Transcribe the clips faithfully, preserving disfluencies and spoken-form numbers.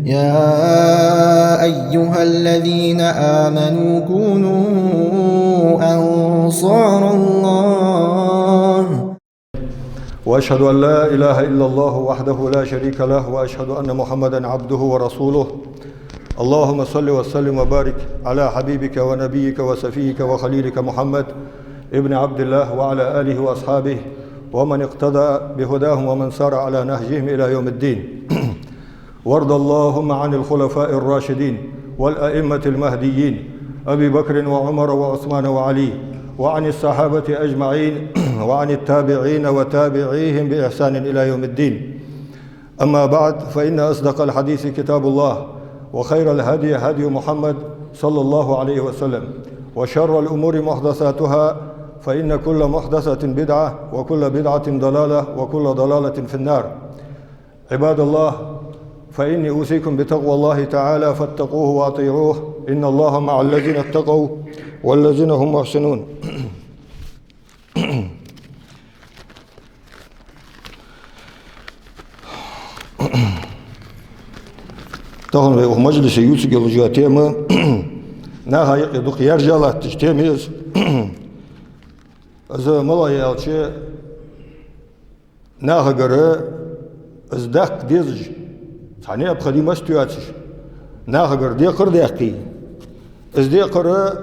يا أيها الذين آمنوا كونوا أنصار الله. وأشهد أن لا إله إلا الله وحده لا شريك له، وأشهد أن محمدا عبده ورسوله. اللهم صل وسلم وبارك على حبيبك ونبيك وصفيك وخليلك محمد ابن عبد الله وعلى آله وأصحابه ومن اقتدى بهداهم ومن سار على نهجهم إلى يوم الدين. وارض اللهم عن الخلفاء الراشدين والأئمة المهديين أبي بكر وعمر وعثمان وعلي، وعن الصحابة أجمعين، وعن التابعين وتابعيهم بإحسان إلى يوم الدين. أما بعد، فإن أصدق الحديث كتاب الله، وخير الهدي هدي محمد صلى الله عليه وسلم، وشر الأمور محدثاتها، فإن كل محدثة بدعة، وكل بدعة ضلالة، وكل ضلالة في النار. عباد الله، فإني أوصيكم بتقوى الله تعالى فاتقوه وأطيعوه، إن الله مع الذين اتقوا والذين هم محسنون. Тахан вай укх мажлисе ювцаргйолаш йола тема, наха юкъе дукха яьржа латташ тема я из. Из малагӀа я аьлча, нахагара из даккха дезаш цхьа необходимость йоацаш, нахагара декхар даьккхе, из декхар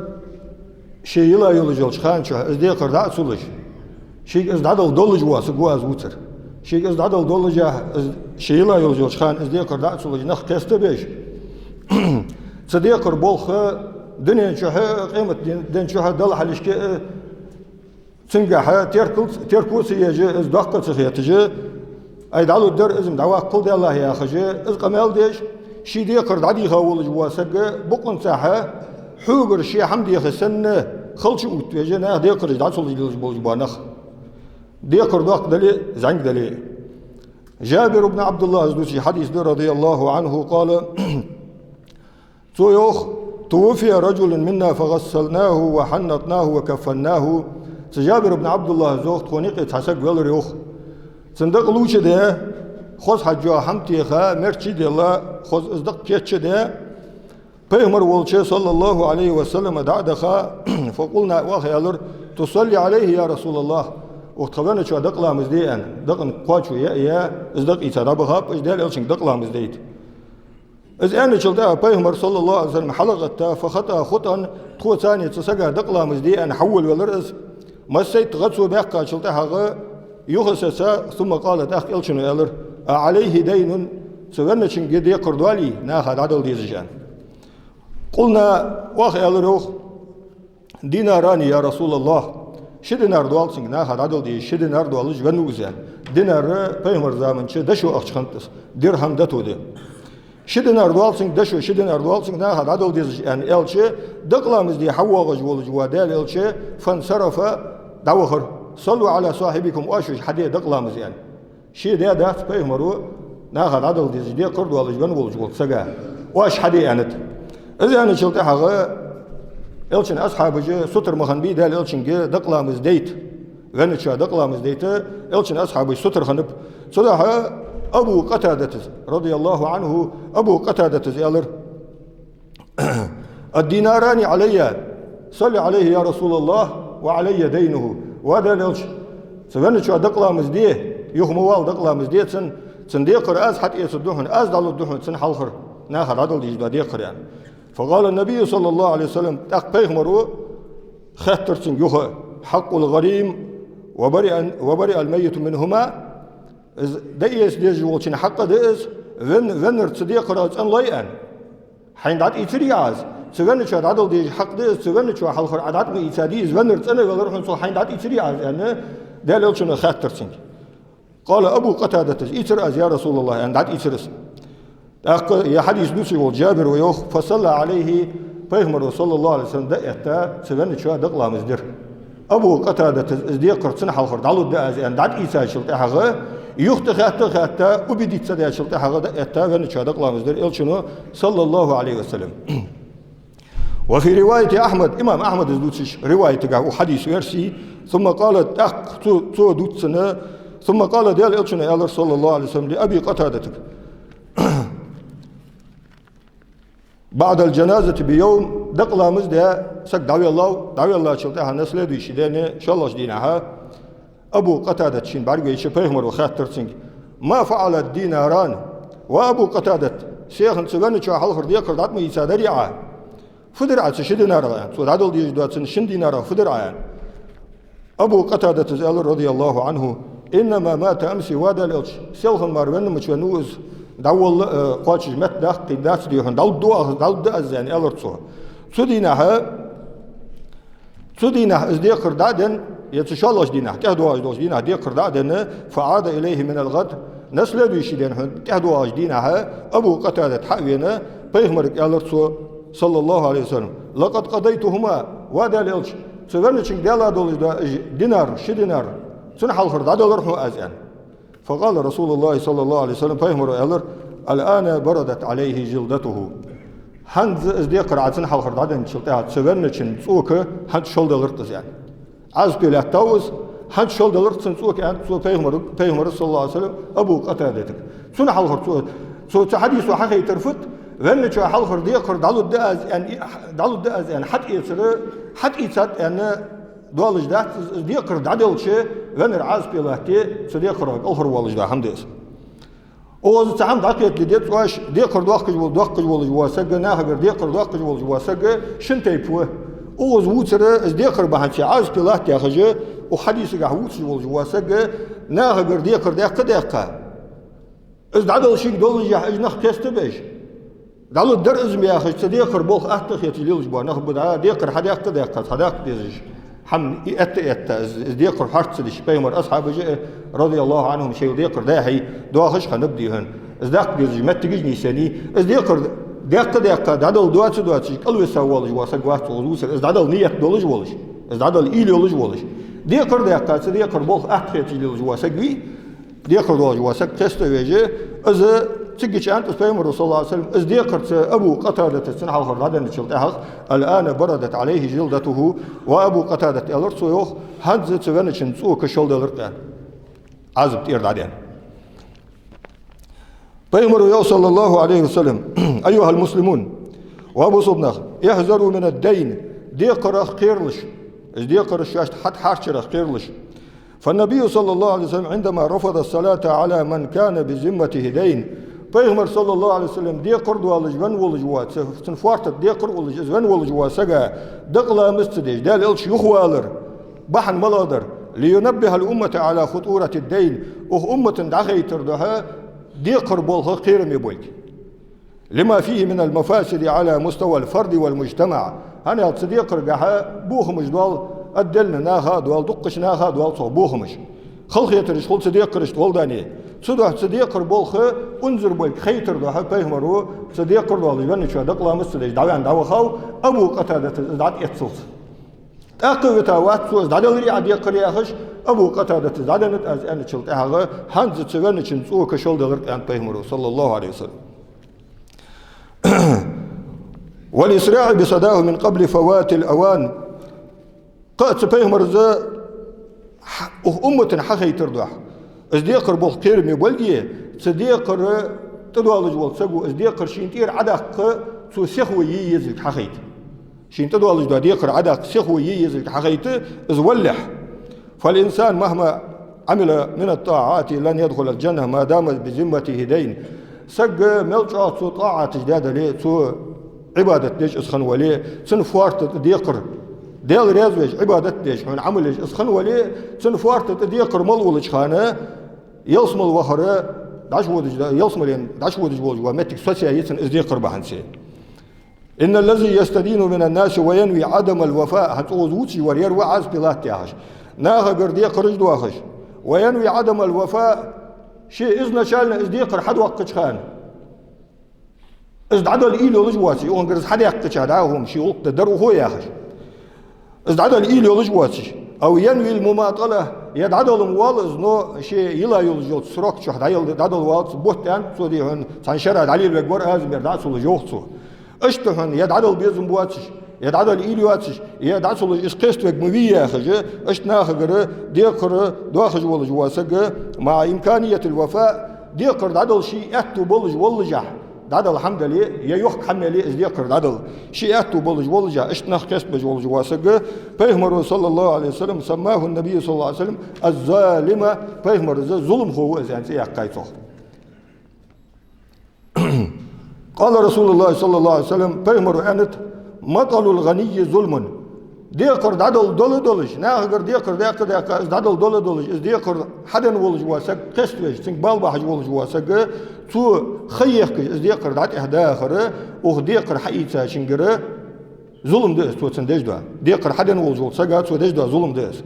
ше йила йолаш йолча хана чухь из декхар дӀа а ца луш, шийга из дӀадала долаш вола саг ва из вувцар. Шийга из дӀадала долаш, из ше йила йолаш йолча хана из декхар дӀа а ца луш, нах кхестабеш, цу декхара болх дунен чухь а, къематден чухь а Далла хьалхашка а, цунгахьа теркал-, терко ца еш, из доккха ца хеташ, ай дӀалургдар, из-м дӀаваккхал, Даьллахь, яхаш, из къамаьл деш, ший декхар дӀадийха волаш вола саг букъанца хьа, хьогара ше хӀама деха санна, халча оттавеш, наха декхараш дӀа ца луш лелаш болаш бола нах. Декхар доккха дале а, зӀамига дале а. Джабир ибн Ӏабдуллахьас дувцаш хьадис да, رضي الله عنه قال: Цо йоах: توفي رجل منا فغسلناه وحنطناه وكفناه. Цу Джабир ибн Ӏабдуллахьас йоах, тхона юкъе цхьа саг велар йоах. Цун дакъа лувчадаь, хоза хьаж йола хӀама теха, мерч а делла, хоза из дакъа кийчдаь, Пайхамар волча, صلى الله عليه وسلم, дӀа а даха, فقلنا, оаха аьлар: تصلي عليه يا رسول الله. Укх тха венначоа дакъа-ламаз де, аьнна, дакъа кхоачо яь а яь, из дакъа ийца дӀабахаб уж, Даьла Элчанга дакъа-ламаз дайта. Из аьнначул тӀехьагӀа Пайхамар, صلى الله عليه وسلم, хьалгӀетта, فخطا خطا, тхо царца цу сага дакъа-ламаз де аьнна хьаволавелар из. Массайтта гӀа цо баьккхачул тӀехьагӀа юха сеца, ثم قال, тӀаккха Элчано аьлар: أعليه دين, цу венначунга декхар доалий, наха дӀадала дезаш, аьнна. قلنا, оаха аьлар йоах: ديناران يا رسول الله. Ши динар доал цунга, наха дӀадала дезаш ши динар доалаш венна ва из, аьнна. Динар Пайхамара заман чу дошо ахча хиннад из, дирхьам дото да. Ши динар доал цунга дошо, ши динар доал цунга, наха дӀадала дезаш, аьнна, аьлча, дакъа-ламаз де хьавоагӀаш волаш вола Даьла Элча, فانصرف, дӀавахар. صلوا على صاحبكم, оаш шоаш хьаде дакъа-ламаз, аьнна. Ше даь дац Пайхамаро наха дӀадала дезаш декхар доалаш венна волча сага. Оаш хьаде, аьннад. Из аьнначул тӀехьагӀа Элчан асхьабаша сутара ма хиннабий Даьла Элчанга дакъа-ламаз дайта. Венначоа дакъа-ламаз дайта Элчан асхьабаша сутара хиннаб. Цудухьа Абу Къатадатас, رضي الله عنه, Абу Къатадатас аьлар: الديناران علي، صل عليه يا رسول الله، وعلي دينه. Ва Даьла Элча, цу венначоа дакъа-ламаз де, юха ма вала дакъа-ламаз де цунна, цун декхар аз хьатӀаэцаргда хьона, аз дӀалургда хьона цунна хьалхара, наха дӀадала дезаш дола декхар, аьнна. فقال النبي صلى الله عليه وسلم, тӀаккха Пайхамаро хаьттар цунга юха: حق الغريم وبرئ، وبرئ الميت منهما. Из дӀаэца дезаш волчун хьакъ да из, вен-, веннар цу декхарах цӀенлой, аьнна. Хьайна дӀатӀаийцарий Ӏа из? Цу венначоа дӀадала дезаш хьакъ да из, цу венначоа хьалхара Ӏа дӀатӀа ма ийцадий из, веннар цӀена велар хьона, цул хьайна дӀатӀаийцарий Ӏа из, аьнна, Даьла Элчано хаьттар цунга. قال أبو قتادة: ийцар аз, يا رسول الله, аьнна, дӀатӀаийцар из. ТӀаккха ер хьадис дувцаш вола Джабир ва йоах: فصلى عليه, Пайхамаро, صلى الله عليه وسلم, дӀаэтта цу венначоа дакъа-ламаз дир. Абу Къатадатас из декхар цун хьалхара дӀалургда аз, аьнна, дӀатӀаийцачул тӀехьагӀа, юха тӀехаьтта а хаьтта, убедиться даьчул тӀехьагӀа дӀаэтта венначоа дакъа-ламаз дир Элчано, صلى الله عليه وسلم. وفي رواية أحمد, имам Ахьмада дувцаш риваятагахь укх хьадиса версии, ثم قال, тӀаккха цо, цо дувц цунна, ثم قال, Даьла Элчано аьлар, صلى الله عليه وسلم, لأبي قتادة: بعد الجنازة بيوم, дакъа ламаз даь саг дӀавеллав, дӀавеллачул тӀехьагӀа на следующий день, шоллагӀча дийнахьа, Абу Къатадата шийна бӀаргавайча пайхамаро хаьттар цунга: «ما فعل الديناران؟» Ва Абу Къатадат, сехан цу венначоа хьалхара декхар дӀатӀа ма ийцадарий Ӏа? Фу дир Ӏа цу ши динарах, аьнна. Цо дӀадала дезаш дола цун шин динарах фу дир Ӏа, аьнна. Абу Къатадатас аьлар, رضي الله عنه: «إنما مات أمس», ва Даьла элча, селхан мара венна ма веннав из, дӀаволла, э, кхоачаш метта даккха дац дий хьона, дӀалургда аз, дӀалургда аз, аьнна, аьлар цо. Цу дийнахьа, цу дийнахьа из декхар дӀа а денна, е цу шоллагӀча дийнахьа, тӀехьа доагӀаш долча дийнахьа декхар дӀа а денна, فعاد إليه من الغد, на следующий день хьона, тӀехьа доагӀача дийнахьа Абу Къатадат хьа а вена, пайхамарга аьлар цо, صلى الله عليه وسلم: «لقد قضيتهما», ва Даьла элча, цу венначунга даьла долаш дола уж динар, ши динар, цун хьалхара дӀаделар хьона аз, аьнна. فقال رسول الله صلى الله عليه وسلم, пайхамаро аьлар: «الآن بردت عليه جلدته». ХӀанз из декхар Ӏа цун хьалхара дӀаденначул тӀехьагӀа цу венначун цӀока хӀанз шолделар-кх из, аьнна. Ӏазапе лаьттав из, хӀанз шолделар-кх цун цӀока, аьнна, цо пайхамар-, пайхамара, صلى الله عليه وسلم, Абу Къатадатага. Цун хьалхара цо, цо цу хьадисо хьахайтар фуд, венначоа хьалхара декхар дӀалургда аз, аьнна, и-, дӀалургда аз, аьнна, хьатӀаэцар, хьатӀаийцад, аьнна, долаш дац из, из декхар дӀаделча, веннар Ӏазапе латте, цу декхарах кӀалхарвоалаш да хӀама да из. Укхаза цхьа хӀама дӀакхетаде деза оаш, декхар доаккхаш вола, доаккхаш волаш вола саг, нахагара декхар доаккхаш волаш вола саг шин тайпа ва. Укхаза вувцар из декхар бахьанце Ӏазапе латт яхаш, укх хьадисагахьа вувцаш волаш вола саг, нахагара декхар даьккха а даьккха, из дӀадала шийга доллашехь уж нах кхеста а беш, дӀалургдар из-м яхаш, цу декхара болх атта а хеташ лелаш бола нах ба, дӀа декхар хьадаьккха а даьккха, хьадаккха дезаш хӀама, и этта а этта, из, из декхар хьоарта ца деш, пайхамара асхьабаша а, رضي الله عنهم, шоайла декхар даьхьий, доахаш хиннаб дий хьона. Из даккха дезаш моттигаш а нийсъеннай, из декхар даьккха а даьккха, дӀадала доаца а доацаш, кӀалвиса воалаш вола саг вац укхаза вувцар, из дӀадала ният долаш волаш, из дӀадала уйла йолаш волаш. Декхар а даьккха, цу декхара болх атта хеташ лелаш вола саг вий, декхар доалаш вола саг кхеста а веш, из цига чӀоагӀа, из пайхамаро, صلى الله عليه وسلم, из декхар цу Абу Къатадатас цун хьалхара дӀаденначул тӀехьагӀа, «الآن بردت عليه جلدته», ва Абу Къатадат, аьлар цо, йоах, хӀанз цу венначун цӀока шолделар-кх, аьнна. Ӏазап тӀера дӀаденна. Пайхамаро йоах, صلى الله عليه وسلم: «أيها المسلمون», ва бусалба нах, «احذروا من الدين», декхарах кхералаш, из декхар шоашта хьатӀахьарчарах кхералаш. فالنبي صلى الله عليه وسلم عندما رفض الصلاة على من كان بذمته دين. Пайхамар, صلى الله عليه وسلم, декхар доалаш венна волаш вола, цу-, цун фоарта тӀа декхар а уллаш, из венна волаш вола сага дакъа ламаз ца деш, Даьла элча юхавалар бахьан малагӀа дар? «لينبه الأمة على خطورة الدين». Укх уммата дӀахайтар духьа декхара болх кхераме болга. «لما فيه من المفاسد على مستوى الفرد والمجتمع». ХӀана аьлча цу декхаргахьа бохамаш доал, отдельно наха а доал, дуккхача наха а доал цох бохамаш. Халахетараш хул цу декхарашта гӀолла дӀа а. Цудухьа цу декхара болх унзара болга хайтар духьа пайхамаро цу декхар доалаш венначоа дакъа ламаз ца деш дӀаваьнна дӀавахав, Абу Къатадатас из дӀатӀаэццалца. ТӀаккха а вита вац цо, из дӀаделарий Ӏа декхар яхаш, Абу Къатадатас дӀаденнад аз аьнначул тӀехьагӀа, хӀанз цу венначун цӀока шолделар-кх, аьннад пайхамаро, صلى الله عليه وسلم. «والإسراع بصداه من قبل فوات الأوان». Кхы а цу пайхамара хӀа-, укх уммата хьахайтар духьа, из декхара болх кхераме болга, цу декхара тӀадоалаш волча саго из декхар шийна тӀера Ӏодаккха, цо сихве е езалга хьахайта. Шийна тӀадоалаш дола декхар Ӏодаккха, сихве е езалга хьахайта из валлалехь. «فالإنسان مهما عمل من الطاعات لن يدخل الجنة ما دام بذمته دين». Саг мел чӀоагӀа цо тӀаӀаташ даь дале, цо Ӏибадат деш из хинна вале, цун фоарта тӀа декхар, Даьла раьза веш, Ӏибадат деш, хьона Ӏамал еш из хинна вале, цун фоарта тӀа декхар мел уллача хана, ялсмала вахар дӀачуводаш да-, ялсмален дӀачуводаш волаш вола моттиг соцаяьй цунна из декхар бахьанце. «إن الذي يستدين من الناس وينوي عدم الوفاء», хӀанз укхаза вувцаш вар, ер ва Ӏазапе латт яхаш. Нахагара декхараш доахаш. «وينوي عدم الوفاء», ше изначально из декхар хьадоаккхача хана, из дӀадала уйла йолаш воацаш, укхангара из хьадаьккхача дӀа а хӀама, ший гӀулакх дар ухо яхаш. Из дӀадала уйла йолаш воацаш. «أو ينوي المماطلة», е дӀадала-м воал из, но ше йилла йолаш йолча срок чухь дӀаяла-, дӀадала воал из, бутт аьнна, цо дий хьона, цхьан шера дӀалелавергвар аз, мер дӀа а ца луш, йоах цо. Иштта хьона е дӀадала безам боацаш, е дӀадала уйла йоацаш, е дӀа ца луш, из кхеставергма вий яхаш, иштта нахагара декхар доахаш волаш вола саг, «مع إمكانية الوفاء», декхар дӀадала ший аьттув болаш воллашехь, дӀадала хӀама дале, е йохка хӀама яле, из декхар дӀадала. Ший аьттув болаш волаш, иштта нах кхестабеш волаш вола саг, пайхамаро, саллаллахӀу Ӏалайхи ва саллам, سماه النبي صلى الله عليه وسلم الظالم, пайхамара зуламхо ва из аьнна цӀи яьккхай цох. قال رسول الله صلى الله عليه وسلم, пайхамаро аьннад: مثل الغني ظلم. Декхар дӀадала дола долаш, нахагара декхар даьккха-даьккха, из дӀадала дола долаш, из декхар хьаденна волаш вола саг кхеставеш, цунга бала бахьаш волаш вола саг, цо ха ехкаш, из декхар дӀатӀехьа дахар, укх декхар хьаийцачунгара зулам да из, цо цунна деш дола. Декхар хьаденна волаш волча сага цо деш дола зулам да из.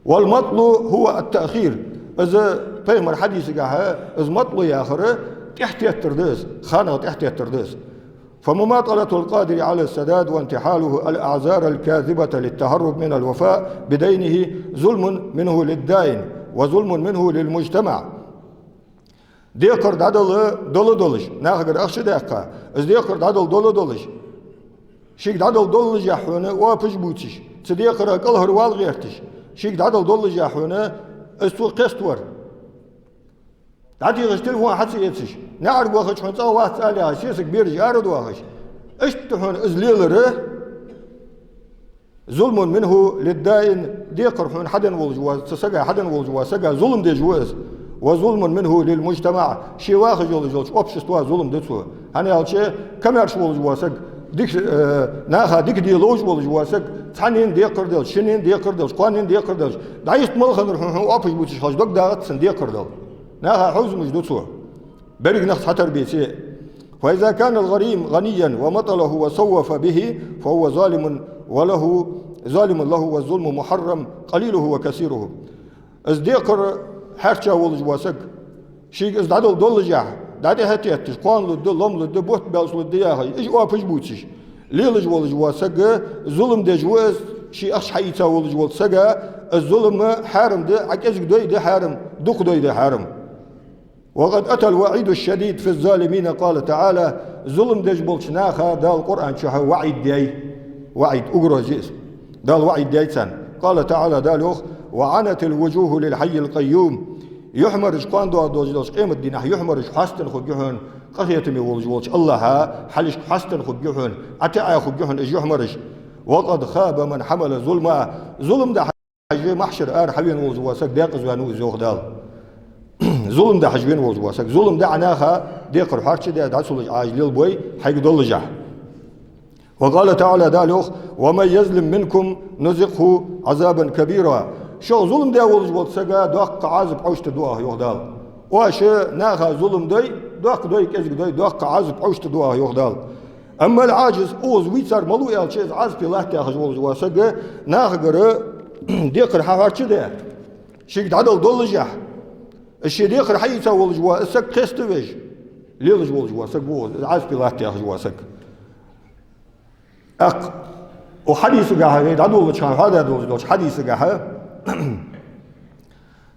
والمطل هو التأخير. Из пайхамара хьадисагахьа, из матӀлу яхар тӀехьатеттар да из, ханах тӀехьатеттар да из. فمماطلة القادر على السداد وانتحاله الأعذار الكاذبة للتهرب من الوفاء بدينه ظلم منه للدائن وظلم منه للمجتمع. Декхар дӀадала дола долаш, нахагара ахча даьккха, из декхар дӀадала дола долаш, шийга дӀадала доллашехь хьона оапаш бувцаш, цу декхарах кӀалхарвала гӀерташ, шийга дӀадала доллашехь хьона из цо кхеставар. ДӀатехаш телефон хьа ца эцаш, наӀарга вахача хьона цӀагӀа вац ала яхаш, сесаг бераш ара а доахаш, иштта хьона из лелар ظلم منه للدائن, декхар хьона хьаденна волаш вола, цу сага хьаденна волаш вола сага зулам деш ва из. وظلم منه للمجتمع, ше вахаш йолаш йолча общества зулам да цо. ХӀана аьлча, комаьрша волаш вола саг, дика, э, наха дика де ловш волаш вола саг, цхьаннена декхар делча, шиннена декхар делча, кхоаннена декхар делча, дӀайист мала хиннар хьона, хьона оапаш бувцаш хилча, дог дагӀац цун декхар дала. Наха хьовзамаш ду цо. Берригаш нах цхьатарбеце. فإذا كان الغريم غنيا ومطله وسوف به فهو ظالم وله، ظالم له والظلم محرم قليله وكثيره. Из декхар хьарча волаш вола саг, шийга из дӀадала доллашехь, дӀатӀехьатетташ, кхоана лургда, лом лургда, бутт баьлча лургда яхаш, уж оапаш бувцаш, лелаш волаш вола саг, зулам деш ва из, ший ахча хьаийца волаш волча сага, из зулам хьарам да, Ӏа кӀезига дой да хьарам, дукха дой да хьарам. وقد أتى الوعيد الشديد في الظالمين، قال تعالى: зулам деш болча наха Дала Къуръан чу ваӀид даьд, ваӀид, угроза я из. Дала ваӀид даьд царна. قال تعالى, Дала йоах: وعنت الوجوه للحي القيوم. Юхьмараш, кхоана доагӀаш долча къематдийнахьа юхьмараш хьастанахургья хьона къахетаме волаш волча АллахӀа, хьалхашка хьастанахургья хьона, ӀотаӀахургья хьона уж юхьмараш. وقد خاب من حمل ظلما. Зулам да хьажа, махьшара ара хьавена волаш вола саг декъазаваьннав из, йоах Дала. Зулам да хьажа вена волаш вола саг. Зулам да Ӏа наха декхар хьарчаде, дӀа ца луш Ӏа уж лелабой хьайга доллашехь. وقال تعالى, Дала йоах: ومن يظلم منكم نذقه عذابا كبيرا. Шух зулам даь волаш волча сага доккха Ӏазап Ӏовшадергда Ӏа, йоах Дала. Оаш наха зулам дой, доккха дой, кӀезига дой, доккха Ӏазап Ӏовшадергда Ӏа, йоах Дала. أما العاجز, укхаза вийцар малув аьлча, из Ӏазапе латта яхаш волаш вола саг, нахагара декхар хьахьарчаде, шийга дӀадала доллашехь, из ший декхар хьаийца волаш вола, из саг кхеставеш, лелаш волаш вола саг ва укхаза, из Ӏазапе латта яхаш вола саг. ТӀаккха укх хьадисагахьа, вай дӀадолалуча хана хьоадаь долаш долча хьадисагахьа,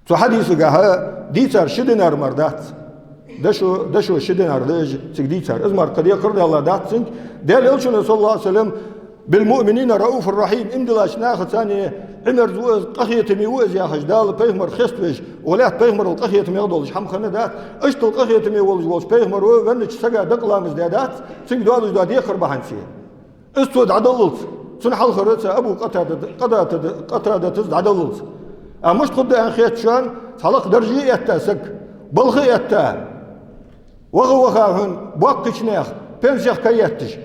цу хьадисагахьа дийцар ши динар мара дац. Дошо, дошо ши динар да уж, цига дийцар. Из мара кхы декхар даьлла дац цунга. Даьла Элчано, صلى الله عليه وسلم: بالمؤمنين رءوف رحيم. Иман диллача нахаца Ӏимерза ва из, къахетаме ва из яхаш, Дала пайхамар хеставеш, укх лаьтта пайхамарал къахетаме долаш хӀама хинна дац. Иштта къахетаме волаш волча пайхамаро веннача сага дакъа ламаз даь дац, цунга доаллаш дола декхар бахьанце. Из цо дӀадаллалца, цунна хьалхара цу Абу Къатада-, Къатада-, Къатадатас дӀадаллалца. А мишта хургда аьнна хет шоана, цхьа лакха дарже этта саг, балха этта, ваха-ваха хьона боккхийча наьха пенсех каетташ,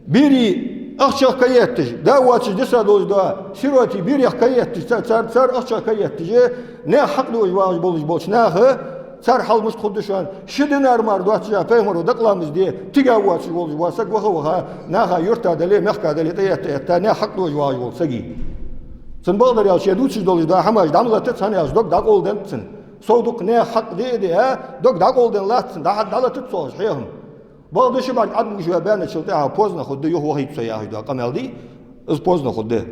берий ахчах каетташ, да воацаш диса долаш дола сиротий берех каетташ, ца-, цар, цар ахчах каетташ, наьха хьакъ дуаш вагӀаш болаш болча наха, цар хьал мишта хургда шоана, ши динар мара доацаш а пайхамаро дакъа ламаз де тига воацаш волаш вола саг ваха-ваха, наха юрта дале, мехка дале, тӀаэтта-этта, наьха хьакъ дуаш вагӀаш вола саг. Цун бакъдар аьлча, ший дувцаш долаш дола хӀамаш дӀа ма латац, хӀана аьлча дог дӀакъовладеннад цун. Сов дукха наьха хьакъ де а диа, дог дӀакъовладенна латт цун, дӀа-, дӀалатац цо хьехам. Бакъда ши бӀарг Ӏадбугаш ваь баьнначул тӀехьагӀа поздно хургда, юха вахийтаргва яхаш дола къамаьл дий, из поздно хургда.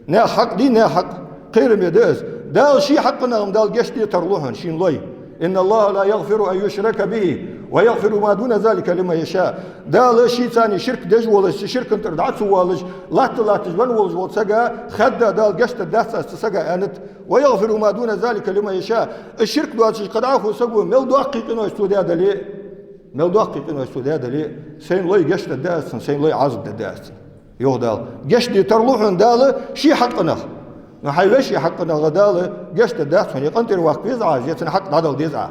Наьха хьакъ дий, наьха хьакъ кхераме да из. Дала ший хьакъанах-м Дала гешт де тарлу хьона, шийна лой. إن الله لا يغفر أن يشرك به ويغفر ما دون ذلك لمن يشاء. Дала шийца ширк деш волаш, ширка тӀара дӀа ца воалаш, латта латташ венна волаш волча сага хаьдда Дала гешт дергдац аз цу сага, аьннад. ويغفر ما دون ذلك لمن يشاء. Из ширк доацаш кхы дӀахо саго мел доккхий къинош цо даь дале а, Мел доккхий къинош цо даь дале а, сайна лой гешт дергда аз цунна, сайна лой Ӏазап дергда аз цунна, йоах Дала. Гешт де тарлу хьона Дала ший хьакъах. Ну, хьай веший хьакъах Дала гешт дергдац хьона, е къинтӀера ваккха веза Ӏа из, е цун хьакъ дӀадала деза Ӏа.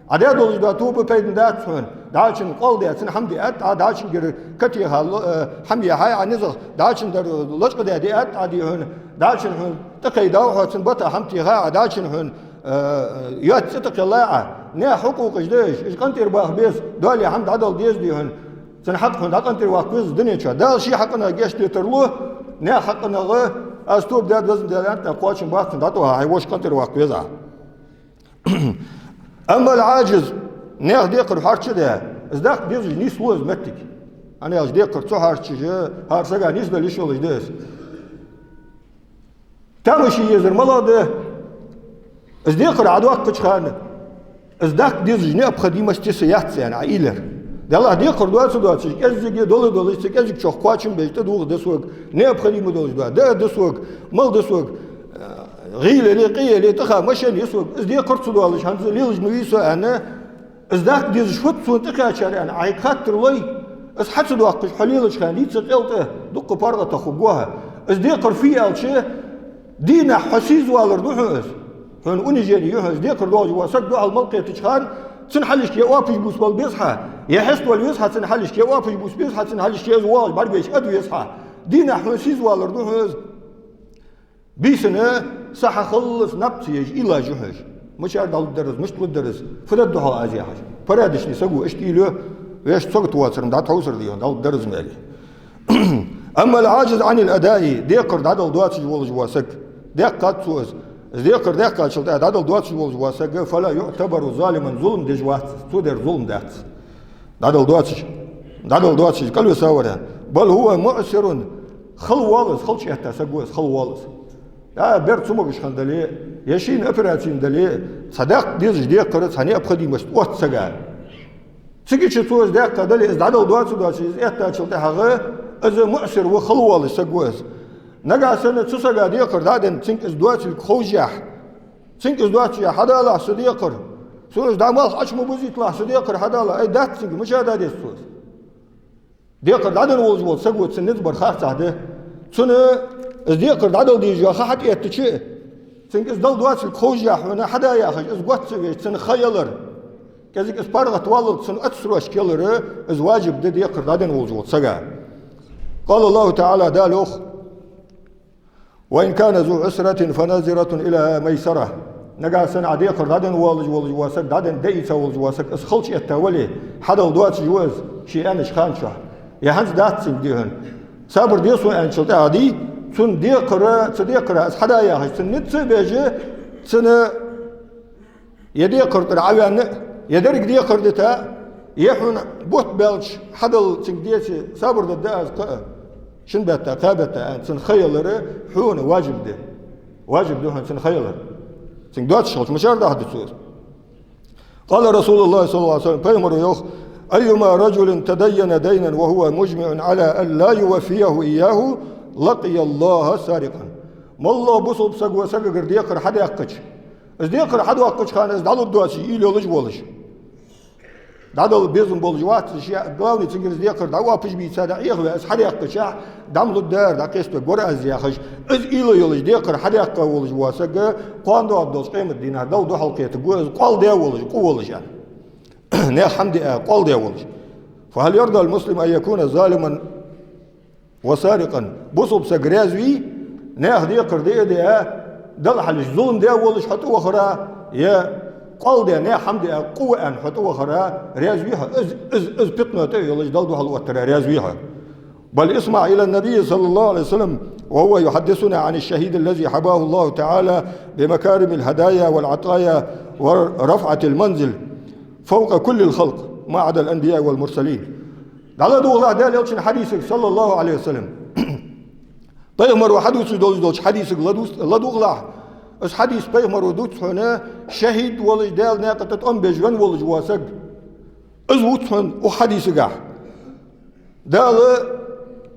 Ӏа даь долаш дола тоба пайда дац хьона. ДӀачун къоал даь, цун хӀама диа атта Ӏа, дӀачунгара катеха ло-, э, хӀама яхьай Ӏа низагӀа, дӀачун дар лочкъадаь диа атта Ӏа, дий хьона, дӀачун хьона тӀакхайдав хьо, цун бата хӀама техай Ӏа, дӀачун хьона, э, э, йоаца цӀи тӀакхеллай Ӏа. Наьха хьукъукъаш да уж, уж къинтӀера баха беза, доале хӀама дӀадала деза, дий хьона. Цун хьакъ хьона дӀакъинтӀера ваккха веза дунен чу. Дала ший хьакъах гешт де тарлу, наьха хьакъах аз тоба даьд, Везан Даьла, аьнна, кхоачам бац цунна дӀатӀавахьа, хьай воша къинтӀера ваккха веза Ӏа. أما العاجز, наьха декхар хьарчадаь, из даккха дезаш нийслу из моттиг. ХӀана аьлча декхар ца хьарчаш, хӀара сага нийсдала йиш йолаш да из. Тамаш е езар малагӀа да, из декхар Ӏа доаккхача хана, из даккха дезаш необходимость са яц аьнна Ӏа уйла яр. Даллахь, декхар доа ца доацаш, кӀеззига дола долаш, цу кӀеззигчох кхоачам беш тӀадувха да сога, необходимо долаш доа, даа да сога, мала да сога, э, гӀийла яле, къе яле, тӀаха машен я сога, из декхар ца доалаш, хӀанз лелаш ма вий со аьнна, из даккха дезаш фуд сона тӀакхаьчар аьнна Ӏайха хаттар лой, из хьа ца доаккхаш хьо лелача хана дийца къел тӀа дуккха паргӀата хургва хьа. Из декхар фу я аьлча, дийнахьа хьо сийза валар да хьона из. Хьона унижени я хьона из. Декхар доалаш вола саг духьал мел кхетача хана, цун хьалхашка е оапаш бувца мел беза хьа, е хьеставала веза хьа цун хьалхашка, е оапаш бувца беза хьа цун хьалхашка, из воагӀаш бӀаргвайча ада веза хьа. Дийнахьа хьона сийза валар да хьона из. Бийсанна са хьахаллалца наб ца еш уйла еш я хьо. Мичара дӀалургдар из, мишта лургдар из, фу дергда хьо аз яхаш. Порядочный саго иштта уйла йо, вешта сагота воацар-м дӀатхьовсар да хьона, дӀалургдар из мел. أما العاجز عن الأداء, декхар дӀадала доацаш волаш вола саг, даьккхад цо из, из декхар даьккхачул тӀехьагӀа дӀадала доацаш волаш вола саг, فلا يعتبر ظالما, зулам деш вац из, цо дер зулам дац. ДӀадала доацаш, дӀадала доацаш, кӀалвиса вар. بل هو معسر, хала воал из, халча этта саг ва из, хала воал из. Я бер цамогаш хинна дале, я шийна операци йина дале, цхьа даккха дезаш декхар, цхьа необходимость отт сага. Цига чу цо из даьккха дале, из дӀадала доаца доацаш, из эттачул тӀехьагӀа, из муӀсир ва, хала воалаш саг ва из. Нагахьа санна цу сага декхар дӀаденна, цунга из доацилга ховшшехь, цунга из доацаш, хьадалахь са декхар, сона из дӀа малх Ӏочу ма бузийталахь, са декхар хьадалахь, ай, дац цунга, мича да деза цо из? Декхар дӀаденна волаш вола саг ва, цун низ бар харцахьа да. Цунна из декхар дӀадала дезаш йола ха хьатӀаэттача, цунга из дала доацилга ховшшехь хьона, хьада яхаш, из готта ца веш, цун ха ялар, кӀезига из паргӀата валлалца цун отсрочка ялар, из важиб да декхар дӀаденна волаш волча сага. قال الله تعالى, Дала йоах: وإن كان ذو عسرة فنظرة إلى ميسرة. Нагахьа санна Ӏа декхар дӀаденна воалаш волаш вола саг, дӀаденна дӀаийца волаш вола саг, из халча этта вале, хьадала доацаш ва из, ше аьннача хана чухь. Е хӀанз дац цунга, дий хьона. Сабар де сона аьнначул тӀехьагӀа, дий, цун декхар, цу декхара из хьада яхаш, цун низ ца беш, цун е декхар тӀара Ӏоваьнна, е деррига декхар дита, е хьона бутт баьлча хьадала цунга деце, сабар дергда аз кхы а. Шин бетта, кхаь бетта, аьнна, цун ха ялар хьона важиб да. Важиб да хьона цун ха ялар. Цунга доацаш хилча, мичара дахьа да цо из? قال رسول الله صلى الله عليه وسلم, пайхамара йоах: أيما رجل تدين دينا وهو مجمع على أن لا يوفيه إياه لقي الله سارقا. МоллагӀа бусалба саго сагагара декхар хьадаьккхача, из декхар хьадоаккхача хана из дӀалургдоацаш уйла йолаш волаш, дӀадала безам болаш вац из, ше, главный, цунгара из декхар дӀаоапаш бийца, дӀа Ӏехаваь, из хьадаьккхача, дӀа ма лургдар, дӀакхеставергвар аз яхаш, из уйла йолаш, декхар хьадаьккха волаш вола саг, кхоана доагӀаргдолча къематдийнахьа Далла духьалкхетаргва из, къоал даь волаш, къу волаш аьнна. Наьха хӀама диа, къоал даь волаш. فهل يرضى المسلم أن يكون ظالما وسارقا. Бусалба саг раьза вий, наьха декхар диа а диа, Далла хьалхашка зулам даь волаш хьо тӀавахара, е къоал даь, наьха хӀама диа, къу ва аьнна хьо тӀавахара раьза вий хьо? Из, из, из питно тӀа а йолаш, Далла духьал оттара раьза вий хьо? بل اسمع إلى النبي صلى الله عليه وسلم وهو يحدثنا عن الشهيد الذي حباه الله تعالى بمكارم الهدايا والعطايا ورفعة المنزل فوق كل الخلق ما عدا الأنبياء والمرسلين. ДӀаладувгӀалахь Даьла Элчан хьадисага, صلى الله عليه وسلم. Пайхамаро хьадувцаш долаш долча хьадисага ладувц-, ладувгӀалахь. Из хьадис пайхамаро дувц хьона, шахӀид волаш, Даьла наькъа тӀа тӀом беш венна волаш вола саг. Из вувц хьона укх хьадисагахь. Дала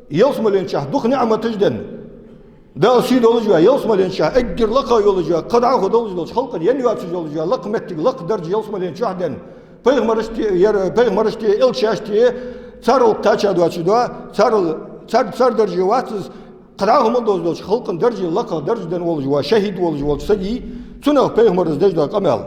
ялсмален чу дукха ниӀматаш денна, Дала сий долаш ваь, ялсмален чу эггара лакха йолаш ваь, кхы дӀахо долаш долча халкъа енна йоацаш йолаш ваь, лакха моттиг, лакха даржа ялсмален чу денна, Пайхамарашта, ер, пайхамарашта, элчашта, царел кхаьча доацаш да, царел, цар, цар дарже вац из, кхы дӀахо мел долаш долча халкъа дарже, лакха дарже денна волаш ва, шахӀид волаш волча сага, цунах пайхамара деш да къамаьл.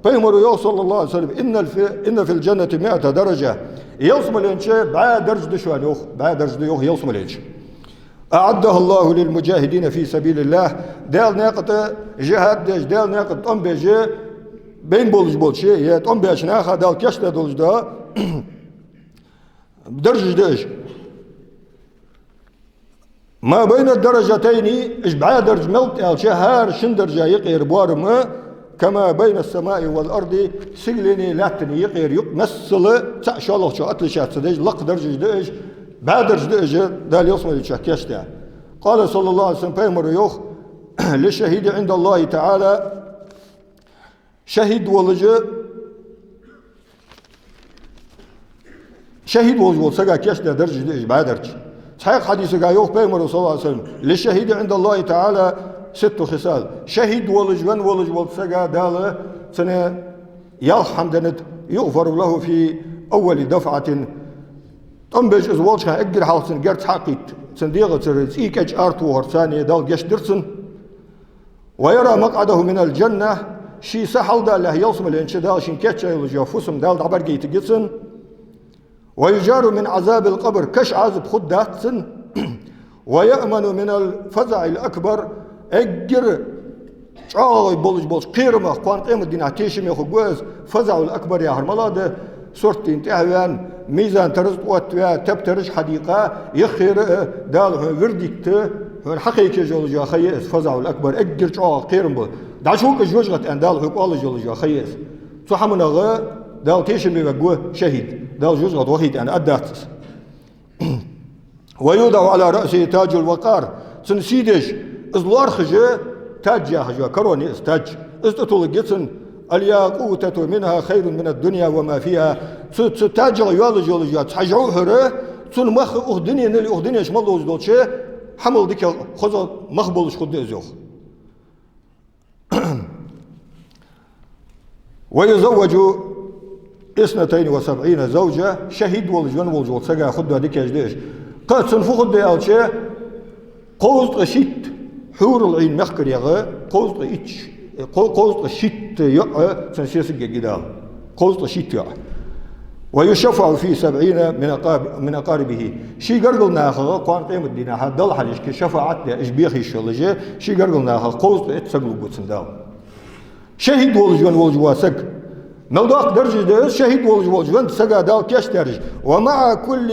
Пайхамара йоах, صلى الله عليه وسلم: «إن في، إن في الجنة مائة درجة». Ялсмален чу бӀаь дарж да шоана, йоах, бӀаь дарж да, йоах, ялсмален чу. «أعدها الله للمجاهدين في سبيل الله». Даьла наькъа тӀа жихӀад деш, Даьла наькъа тӀа тӀом беш, бейна болаш болча, е тӀом беча наха Дала кийчдаь долаш да даржаш да уж. «ما بين الدرجتين», уж бӀаь дарж мел да аьлча, хӀара шин даржа юкъера боарам, «كما بين السماء والأرض», сигаленеи лаьттанеи юкъера юкъ, массала цхьа шоллагӀчох отличаться деш, лакха даржаш да уж, бӀаь дарж да уж, Дала ялсмален чу кийчдаь. قال صلى الله عليه وسلم, пайхамара йоах: «للشهيد عند الله تعالى». ШахӀид волаш, шахӀид волаш волча сага кийчдаь даржаш да уж бӀаь дарж. Цхьаькха хьадисага йоах пайхамара, صلى الله عليه وسلم: «للشهيد عند الله تعالى ست خصال». ШахӀид волаш, венна волаш волча сага Дала цунна ялх хӀама деннад: «يغفر له في أول دفعة». ТӀом беш из волча хана эггара хьалха цун герз хьакхийтта, цун дегӀацара цӀий кӀаьж ара тохар, царна Дала гешт дир цунна. «ويرى مقعده من الجنة», ший са хьалдалалехь ялсмален чу Дала шийна кийчъяь йолаш йола фусам Дала дӀабӀаргагойтаргья цунна. «ويجار من عذاب القبر», каша Ӏазап хургдац цунна. «ويأمن من الفزع الأكبر», эггара чӀоагӀа болаш болча кхерамах, кхоана къематдийнахьа тешаме хургва из. «فزع الأكبر» яхар малагӀа да? Сурт дийна тӀехьаваьнна, мизан-тараза тӀаоттаваь, теп-тараж хьадийкъа, юххера а Дала хьона вердикт хьона хьакхайкаш йолаш йола ха я из, «فزع الأكبر», эггара чӀоагӀа кхерам ба. ДӀачуваккха жожагӀате аьнна Дала хьога оалаш йолаш йола ха я из. Цу хӀаманах Дала тешаме вергва шахӀид, Дала жожагӀате вахийта аьнна аргдац из. «ويوضع على رأسه تاج الوقار». Цун сий деш, из лоархӀаш тадж яхаш йола корона я из, тадж. Из тӀатулларгья цунна: «الياقوتة منها خير من الدنيا وما فيها». Цу, цу таджах йолаш йола цхьа жовхӀар, цун мах укх дуненал, укх дунен чу мел долаш долча хӀамал дикагӀа хоза мах болаш хургда из, йоах. «ويزوج اثنتين وسبعين زوجة», шахӀид волаш, венна волаш волча сага хургдола дикаш да уж. Кхы цунна фу хургда аьлча, кховзткъа шийтта хьурул-Ӏийн мехкарегӀа, кховзткъа итт, кхо-, кховзткъа шийтта йоӀ цунна сесаг ергья Дала. Кховзткъа шийтта йоӀ. «ويشفع في سبعين من أقاب-، من أقاربه». Ший гаргара нахах кхоана къематдийнахьа Далла хьалхашка шафаӀат де, уж беха йиш йолаш, ший гаргара нахах кховзткъа итт саг лургва цунна Дала. ШахӀид волаш, венна волаш вола саг. Мел доккха даржаш да из, шахӀид волаш волча веннача сага Дала кийчдаьраш. «ومع كل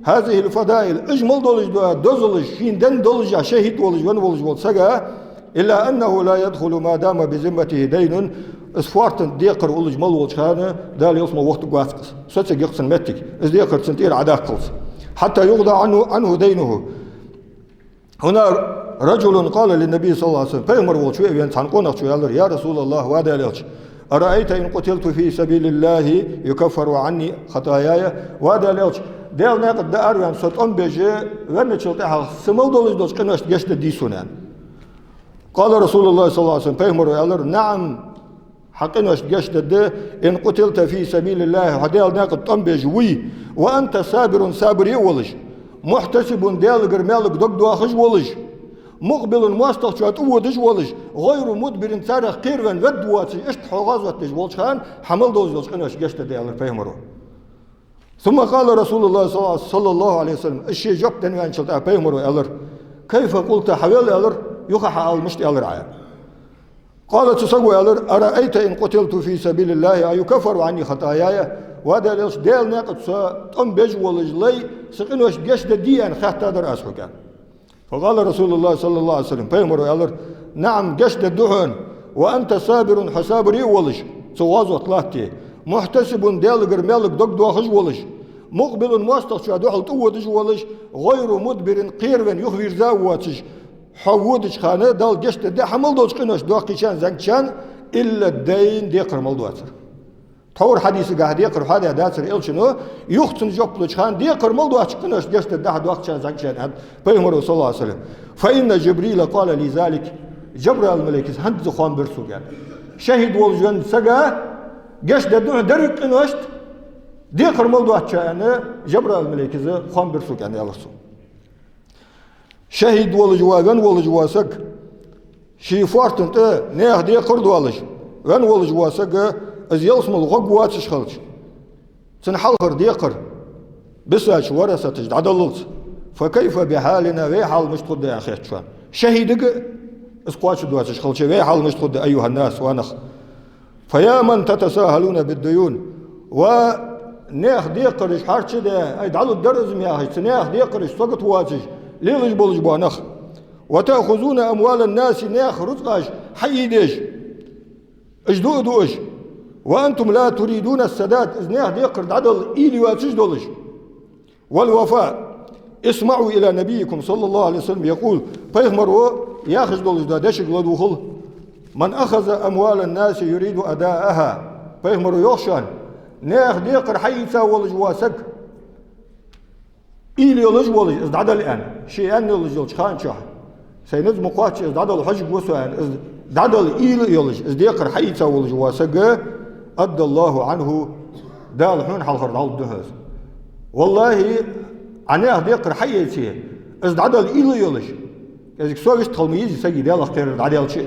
هذه الفضائل», уж мел долаш дола дозалаш, шийна денна долаш, шахӀид волаш, венна волаш волча сага, «إلا أنه لا يدخل ما دام بذمته دين». Из фоартан декхар уллаш мел волча хана Дала ялсмале вохийтаргвац из. Соцаргья-кх цун моттиг, из декхар цунна тӀера Ӏодаккхалца. «حتى يقضى عنه، عنه دينه». هنا رجل قال للنبي صلى الله عليه وسلم. Пайхамар волча ве а вена цхьан къонахчо аьлар: «يا رسول الله, ва Даьла элча, أرأيت إن قتلت في سبيل الله يكفر عني خطاياي؟» Ва Даьла элча, Даьла наькъа тӀа араваьнна со тӀом беш венначул тӀехьагӀа са мел долаш долча къиношта гешт дергдий сона, аьнна. قال رسول الله صلى الله عليه وسلم, пайхамара аьлар: «نعم, хьа къиношта гешт дергда, إن قتلت في سبيل الله, хьо Даьла наькъа тӀа тӀом беш вуй, وأنت صابر, сабаре а волаш, محتسب, Даьлагара маьлага дог доахаш волаш, مقبل, моастагӀчоа тӀаводаш волаш, غير مدبر, царех кхеравенна ведда воацаш, иштта хьо гӀазот деш волча хана хьа мел долаш долча къиношта гешт дергда», аьлар пайхамара. ثم قال رسول الله صلى الله عليه وسلم, из ше жоп денна ваьнначул тӀехьагӀа пайхамара аьлар: «كيف قلت, хьавел, аьлар, юха хьаала, мишта аьлар Ӏа?» قال, цу саго аьлар: «أرأيت إن قتلت في سبيل الله أيكفر عني خطاياي؟» Ва Даьла элча, Даьла наькъа тӀа со тӀом беш волаш лай, са къиношта гешт дергдий, аьнна, хаьттадар аз хьога. فقال رسول الله صلى الله عليه وسلم, пайхамара аьлар: «نعم, гешт дергда хьона, وأنت صابر, хьо сабаре а волаш, цу гӀазот латте, محتسب, Даьлагара маьлага дог доахаш волаш, مقبل, моастагӀчоа духьал тӀаводаш волаш, غير مدبر, кхеравенна юхавийрза а воацаш, хьо водача хана Дала гешт дергда, хьа мел долча къиношта доккхийчарна, зӀамигачарна, إلا الدين, декхар мел доацар». Тхьовра хьадисагахьа декхар хьадаь дацар элчано, юха цунна жоп луча хана, декхар мел доацача къиношта гешт дергда хьа доккхийчарна, зӀамигачарна, аьннад пайхамара, صلى الله عليه وسلم. «فإن جبريل قال لي ذلك». Жабраил малейкас хӀанз хоам бир сога, аьнна. ШахӀид волаш веннача сага Гешт дергда хьона деррига къиношта, декхар мел доацача, аьнна, Жабраил малейкас хоам бир сога, аьнна, аьлар цо. ШахӀид волаш вола, венна волаш вола саг, ший фоартан тӀа наьха декхар долаш, венна волаш вола саг, из ялсмала гӀоргвоацаш хилча, цун хьалхара декхар бисача варасаташа дӀадаллалца, فكيف بحالنا, вай хьал мишта хургда аьнна хет шоана. ШахӀидага из кхоачаш доацаш хилча, вай хьал мишта хургда, أيها الناس, ва нах. فيا من تتساهلون بالديون, ва наьха декхараш хьарчадаь, ай, дӀалургдар из ма яхаш, цу наьха декхараш сагота воацаш лелаш болаш бола нах. وتأخذون أموال الناس, наьха рузкъаш хьаийдеш, уж дуа дуаш. وأنتم لا تريدون السداد, из наьха декхар дӀадала уйла йоацаш долаш. والوفاء. اسمعوا إلى نبيكم صلى الله عليه وسلم يقول, пайхамара яхаш долаш дола дешага ладувгӀал: من أخذ أموال الناس يريد أداءها. Пайхамара йоах шоана: наьха декхар хьаийца волаш вола саг, уйла йолаш волаш, из дӀадала аьнна, ше аьнна йолаш йолча хана чухь, сай низ ма кхоачча, из дӀадала хьожаргва со аьнна, из дӀадала уйла йолаш, из декхар хьаийца волаш вола саг, أدى الله عنه, Дала хьона хьалхара дӀалургда хьона из. ВаллахӀи, Ӏа наьха декхар хьаийце, из дӀадала уйла йолаш, кӀезига со виштта хила ма езий сага, Далах кхерар дӀадаьлча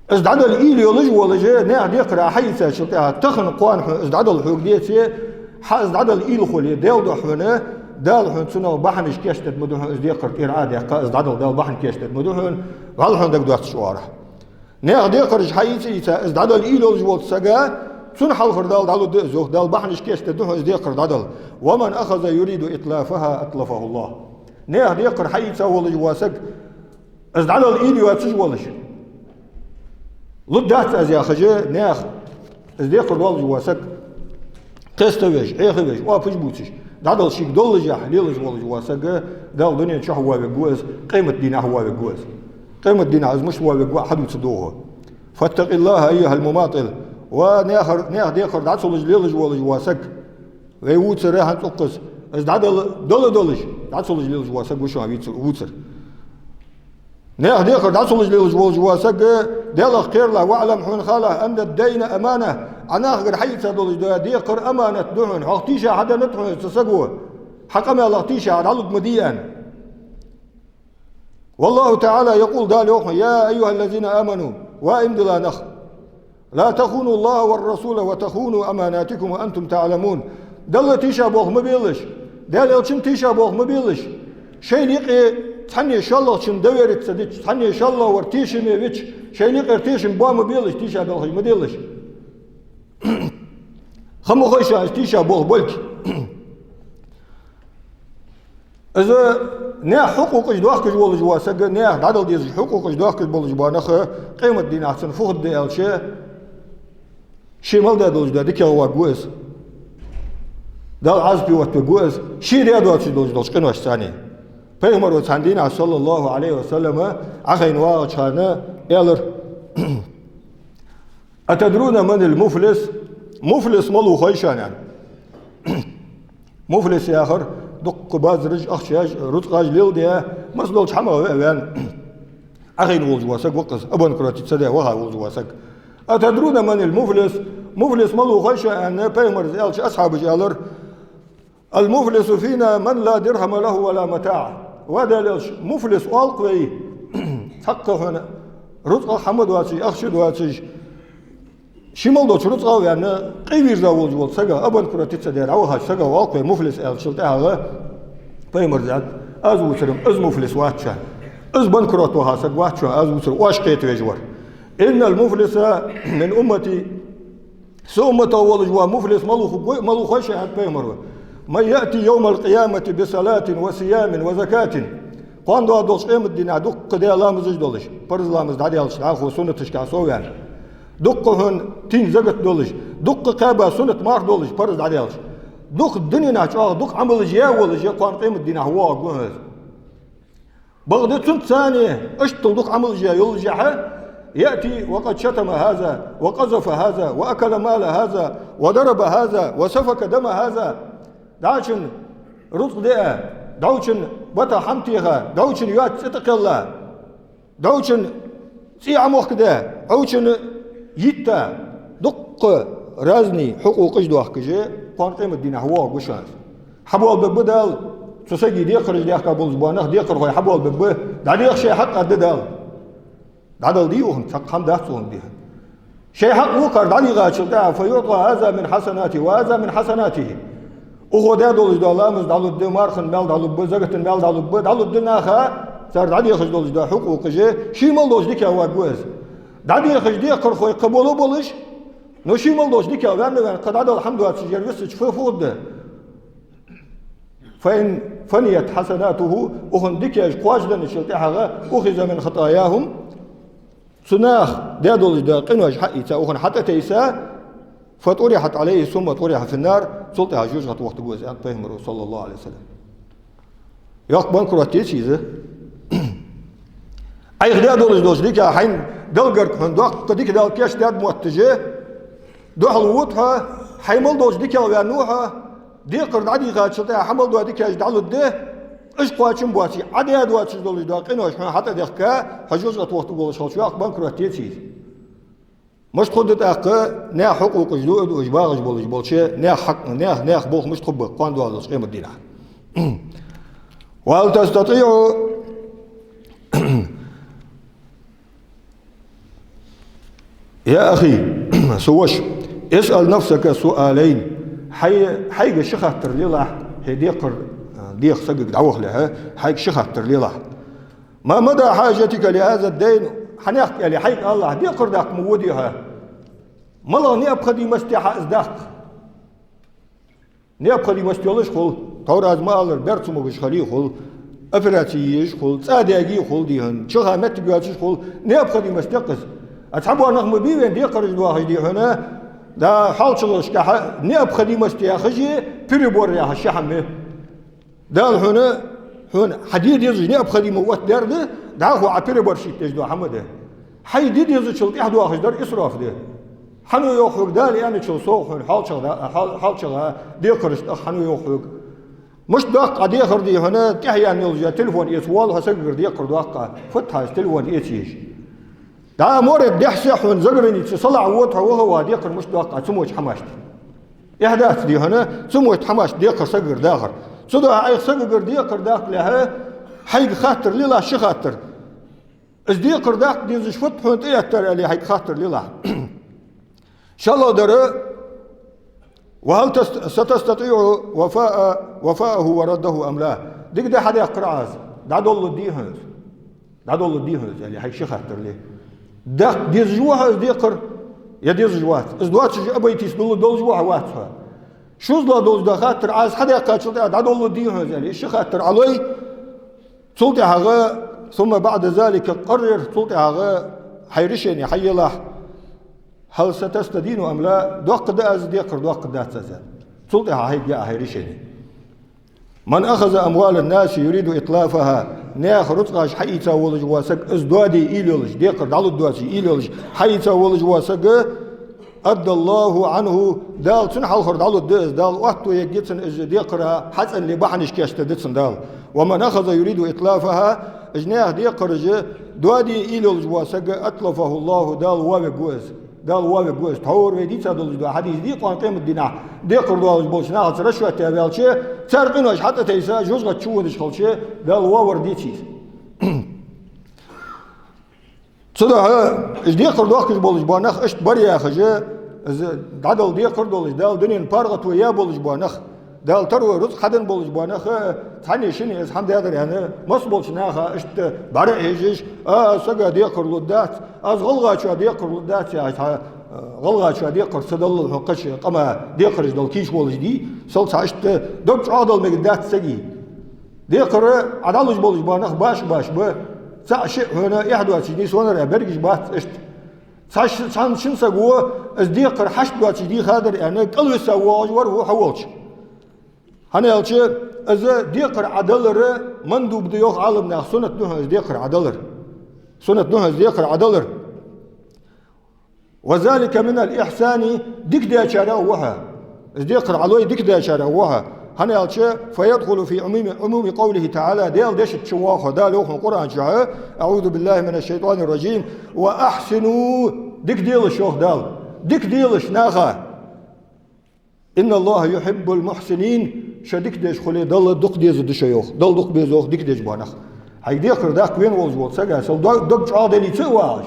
а. Из дӀадала уйла йолаш волаш, наьха декхар Ӏа хьаийцачул тӀехьагӀа, тахан кхоана хьона из дӀадала хьога деце, хьа из дӀадала уйла хуле, Даьла духьа хьона, Дала хьона цунах бахьанаш кийчдаьд ма да хьона, из декхар тӀера Ӏа а даьккха, из дӀадала Дала бахьан кийчдаьд ма да хьона, вӀалла хьона дагадоацача оагӀорахьа. Наьха декхараш хьаийца, ийца, из дӀадала уйла йолаш волча сага, цун хьалхара Дала дӀалургда из, йоах, Дала бахьанаш кийчдаьд да хьона из декхар дӀадала. ومن أخذ يريد إتلافها أتلفه الله. Наьха декхар хьаийца волаш вола саг, из дӀадала уйла йоацаш волаш, лургдац аз яхаш, наьха из декхар долаш вола саг, кхеставеш, Ӏехавеш, оапаш бувцаш, дӀадала шийга доллашехь лелаш волаш вола саг, Дала дунен чухь а воавергва из, къематдийнахьа а воавергва из. Къематдийнахьа из мишта воавергва хьадувцаргда хьона. فاتق الله أيها المماطل. Ва наьхар, наьха декхар дӀа ца луш лелаш волаш вола саг, вай вувцар хӀанз укхаза, из дӀадала, дала долаш, дӀа ца луш лелаш вола саг ва шоана вийцар, вувцар. Наьха декхар дӀа ца луш лелаш волаш вола саг, Далах кхералахь, واعلم, хьона хилалахь, أن الدين أمانة, Ӏа нахагара хьаийца долаш дола декхар аманат да хьона, хьох тийша хьаденнад хьона цу саго, хьа къамаьлах тийша дӀалург ма дий аьнна. والله تعالى يقول, Дала йоах хьона: يا أيها الذين آمنوا, ва иман дилла нах, لا تخونوا الله والرسول وتخونوا أماناتكم وأنتم تعلمون. Далла тийша болх ма белаш, Даьла элчанна тийша болх ма белаш. Шоайла юкъе цхьанне шоллагӀчунна довериться дича, цхьанне шоллагӀвар тешаме вича, шоайла юкъера тешам боа ма белаш, тийша белхаш ма делаш. Ха ма хой шоана из тийша болх болга. Из наьха хьукъукъаш доахкаш волаш вола саг, наьха дӀадала дезаш хьукъукъаш доахкаш болаш бола нах, къематдийнахьа цунна фу хургда аьлча, ше мел даь долаш дола дикагӀа воавергва из. Дала Ӏазапе оттавергва из, ше даь доацаш долаш долча къиношца цхьана. Пайхамара цхьан дийнахьа, صلى الله عليه وسلم, Ӏохайна вагӀача хана аьлар: أتدرون من المفلس؟ Муфлис малув хой шоана, аьнна. Муфлис яхар дуккха базараш, ахчаш, рузкъаш леладаь, массадолча хӀамах ве а ваьнна, Ӏохайна волаш вола саг ва-кх из, обанкротиться даь ваха волаш вола саг. أتدرون من المفلس؟ Муфлис малув хой шоана, аьнна, Пайхамара аьлча, асхьабаша аьлар: المفلس فينا من لا درهم له ولا متاع. Ва Даьла элча, муфлис оал-кх вай, цхьаккха хьона рузкъа хӀама доацаш, ахча доацаш, ший мел долча рузкъах а ваьнна, къе вийрза волаш волча сагах, обанкротиться даь дӀавахача сагах оал-кх вай муфлис аьлчул тӀехьагӀа, Пайхамара аьлар: аз вувцар-м из муфлис вац шоана. Из банкрот ваха саг вац шоана, аз вувцар, оаш кхетавеш вар. إن المفلس من أمتي. Са умматах волаш вола муфлис малув хой, малув хой шоана, аьннад Пайхамара: من يأتي يوم القيامة بصلاة وصيام وزكاة. Кхоана доагӀаш долча къематдийнахьа дуккха даь ламазаш долаш, парз ламаз дӀадаьлча, дӀахо суннаташка соваьнна. Дуккха хьона тин закат долаш, дуккха кхаьба суннат марха долаш, парз дӀадаьлча. Дукха дуненахьа чӀоагӀа дукха Ӏамалаш яь волаш, кхоана къематдийнахьа воагӀаргва хьона из. Бакъда цунца цхьана иштта дукха Ӏамалаш яь йоллашехь, يأتي وقد شتم هذا وقذف هذا وأكل مال هذا وضرب هذا وسفك دم هذا. ДӀачун рузкъа диа, дӀочун батах хӀама теха, дӀочун йоаца цӀи тӀакхелла, дӀочун цӀий Ӏомохкадаь, Ӏочун йитта, Дуккха разный хьукъукъаш доахкаш, кхоана къематдийнахьа воагӀаргва шоана. Хьабоалабергба Дала цу сага декхараш даьхка болаш бола нах, декхархой хьабоалабергба, дӀадеха шоай хьакъ, аргда Дала. ДӀадала дий укхунна, цхьаккха хӀама дац укхунна дехар. Шоай хьакъ укхар дӀадийгӀачул тӀехьагӀа, فيعطى هذا من حسناته وهذا من حسناته. Укхо даь долаш дола ламаз дӀалургда, мархий маьл дӀалургба, закатан маьл дӀалургба, дӀалургда наха, цар дӀадехаш долаш дола хьукъукъаш, ший мел долча дикагӀа варгва из. ДӀадехаш декхархой кхы бола болаш, но ший мел долча дикагӀа ваьнна-ваьнна, кхы дӀадала хӀама доацаш, ер висача фу, фу хургда? فإن فنيت حسناته, укхун дикаш кхоачаденначул тӀехьагӀа, أخذ من خطاياهم, цу наха даь долаш дола къинош хьаийца, укхунна хьатӀатайса, فطرحت عليه ثم طرح في النار, цул тӀехьагӀа жожагӀате вохийтаргва из, аьннад Пайхамаро, صلى الله عليه وسلم. Йоккха банкрот яц из. Ӏайха даь долаш долча диках хьайна Далла гарга хьона доккха дика Дала кийчдаьд мотташ, духьал вода хьо, хьай мел долча дикагӀа ваьннав хьо, декхар дӀадийгӀачул тӀехьагӀа хьа мел дола дикаш дӀалургда, уж кхоачам боацаш, Ӏа даь доацаш долаш дола къинош хьона хьатӀадехка, хьо жожагӀате вохийтаргволаш хилча, йоккха банкрот яц из. Мишта хургда тӀаккха, наьха хьукъукъаш дуаш, багӀаш болаш болча, наьха хьакъ, наьха, наьха болх мишта хургба кхоана доагӀаш долча къематдийнахьа? وهل تستطيع يا أخي, са воша, اسأل نفسك سؤالين. Хьай-, хьайга ши хаттар лелахь, хьай декхар, деха сагага дӀавахалехьа, хьайга ши хаттар лелахь. ما مدى حاجتك لهذا الدين؟ Хьанехк, аьле, хьайга алалахь, декхар даккха ма воде хьо. МалагӀа необходимосте хьа из даккха? Необходимость йолаш хул, тхьовра аз ма аллара, бер ца могаш хилий хул, операци е езаш хул, цӀа даьгий хул, дий хьона, чуха моттиг йоацаш хул, необходимость я-кх из. А цхьабола нах ма бий вайна декхараш доахаш, дий хьона, да, хьоалчагӀашкахьа необходимость яхаш, перебор яхаш ши хӀама я. Дала хьона, хьона хьа де дезаш необходимо оттадаьр да, дӀахо Ӏа переборщить деш дола хӀама да. Хьай де дезачул тӀехьа доахаш дар исроф да. Хьан ва йоах хьога Дала аьнначул совгӀа хьона хьоалчагӀа да-, хьоал-, хьоалчагӀа декхараш тӀа хьан ва йоах хьога? Мишта доаккх Ӏа декхар, дий хьона, тӀехьа яьнна йолаш я телефон эца воалл хьо сагагара декхар доаккх Ӏа, фуд хьа из телефон эца езаш? ДӀа морг дехьа-сехьа хьона загранице салаӀа вода хьо, ваха а ваха, декхар мишта доаккх Ӏа цу моча хӀамашта? Эхь дац, дий хьона, цу моча хӀамашта декхар сагагара дахар. Цудухьа Ӏайха сагагара декхар даккхалехьа, хьайга хаттар лелахь, ши хаттар. Из декхар даккха дезаш фуд хьона тӀаэттар, аьле, хьайга хаттар лелахь. ШоллагӀдар, وهل تست-, ستستطيع وفاء, وفاءه ورده أم لا؟ Дика да хьадаккхар Ӏа из, дӀадолалургдий хьона из? ДӀадолалургдий хьона из, аьле, хьайга ши хаттар ле. Даккха дезаш ва хьо из декхар, е дезаш вац? Из доацаш а байтийса дулла долаш ва хьо, вац хьо? ШозлагӀа долаш дола хаттар, Ӏа из хьадаьккхачул тӀехьагӀа дӀадолалургдий хьона из, аьле, ши хаттар Ӏалой. Цул тӀехьагӀа, ثم بعد ذلك قرر, цул тӀехьагӀа хьай решени хьаелахь, هل ستستدين أم لا, доаккхаргда аз из декхар, доаккхаргдац аз, аьнна. Цул тӀехьагӀа хьайга я хьай решени. من أخذ أموال الناس يريد إتلافها, наьха рузкъаш хьаийца волаш вола саг, из доаде уйла йолаш, декхар дӀалургдоацаш уйла йолаш хьаийца волаш вола саг, أدى الله عنه, Дала цунна хьалхара дӀалургда из, Дала оттаергья цунна из декхар, хьацӀенле бахьанаш кийчдергда цунна Дала. ومن أخذ يريد إتلافها, уж наьха декхараш доаде уйла йолаш вола саг, أتلفه الله, Дала воавергва из. Дала воавергва из. Тхьовра вай дийца долаш дола хьадис дий, кхоана къематдийнахьа декхар доалаш болча нахаца расчёт яь ваьлча, цар къинош хьатӀатайса, жожагӀате чуводаш хилча, Дала воавар деций из? Цудухьа уж декхар доахкаш болаш бола нах, иштта бар яхаш, из дӀадала декхар долаш, Дала дунен паргӀато яь болаш бола нах, Дала таро рузкъа хьаденна болаш бола нах, цхьанне-шинне из хӀама даьдар аьнна, массаболча наха иштта бӀара а хьежаш, а, сага декхар лургдац, аз гӀалгӀачоа декхар лургдац, яхаш, цхьа, а, гӀалгӀачоа декхар ца даллал хьона кхыча къама декхараш дала кийча волаш дий, сел цхьа иштта дог чӀоагӀдала мегаргдац сага. Декхар Ӏа дӀалуш болаш бола нах башха-башха ба. ЦаӀ-шиъ хьона эхь доацаш нийсвеннар а бергаш бац иштта. Цхьа ш-, цхьан шин саго из декхар хьашт доацаш дийхадар аьнна, кӀалвиса воагӀаш вар ва хьо волча. ХӀана аьлча, из декхар Ӏа далар мандуб да йоах Ӏаламнаха, суннат да хьона из декхар Ӏа далар. Суннат да хьона из декхар Ӏа далар. وذلك من الإحسان, дика даьчарех ва хьо. Из декхар Ӏалой, дика даьчарех ва хьо. ХӀана аьлча, فيدخل في عموم، عموم قوله تعالى, Даьла дешаца чувоагӀа хьо. Дала йоах хьона Къуръан чу: أعوذ بالله من الشيطان الرجيم. وأحسنوا, дика делаш, йоах Дала. Дика делаш наха. «إن الله يحب المحسنين», шо дика деш хуле, Далла дукха деза да шо, йоах. Далла дукха беза, йоах, дика деш бола нах. Хьайга декхар даккха вена волаш вола саг, сел дог, дог чӀоагӀделлица а вагӀаш.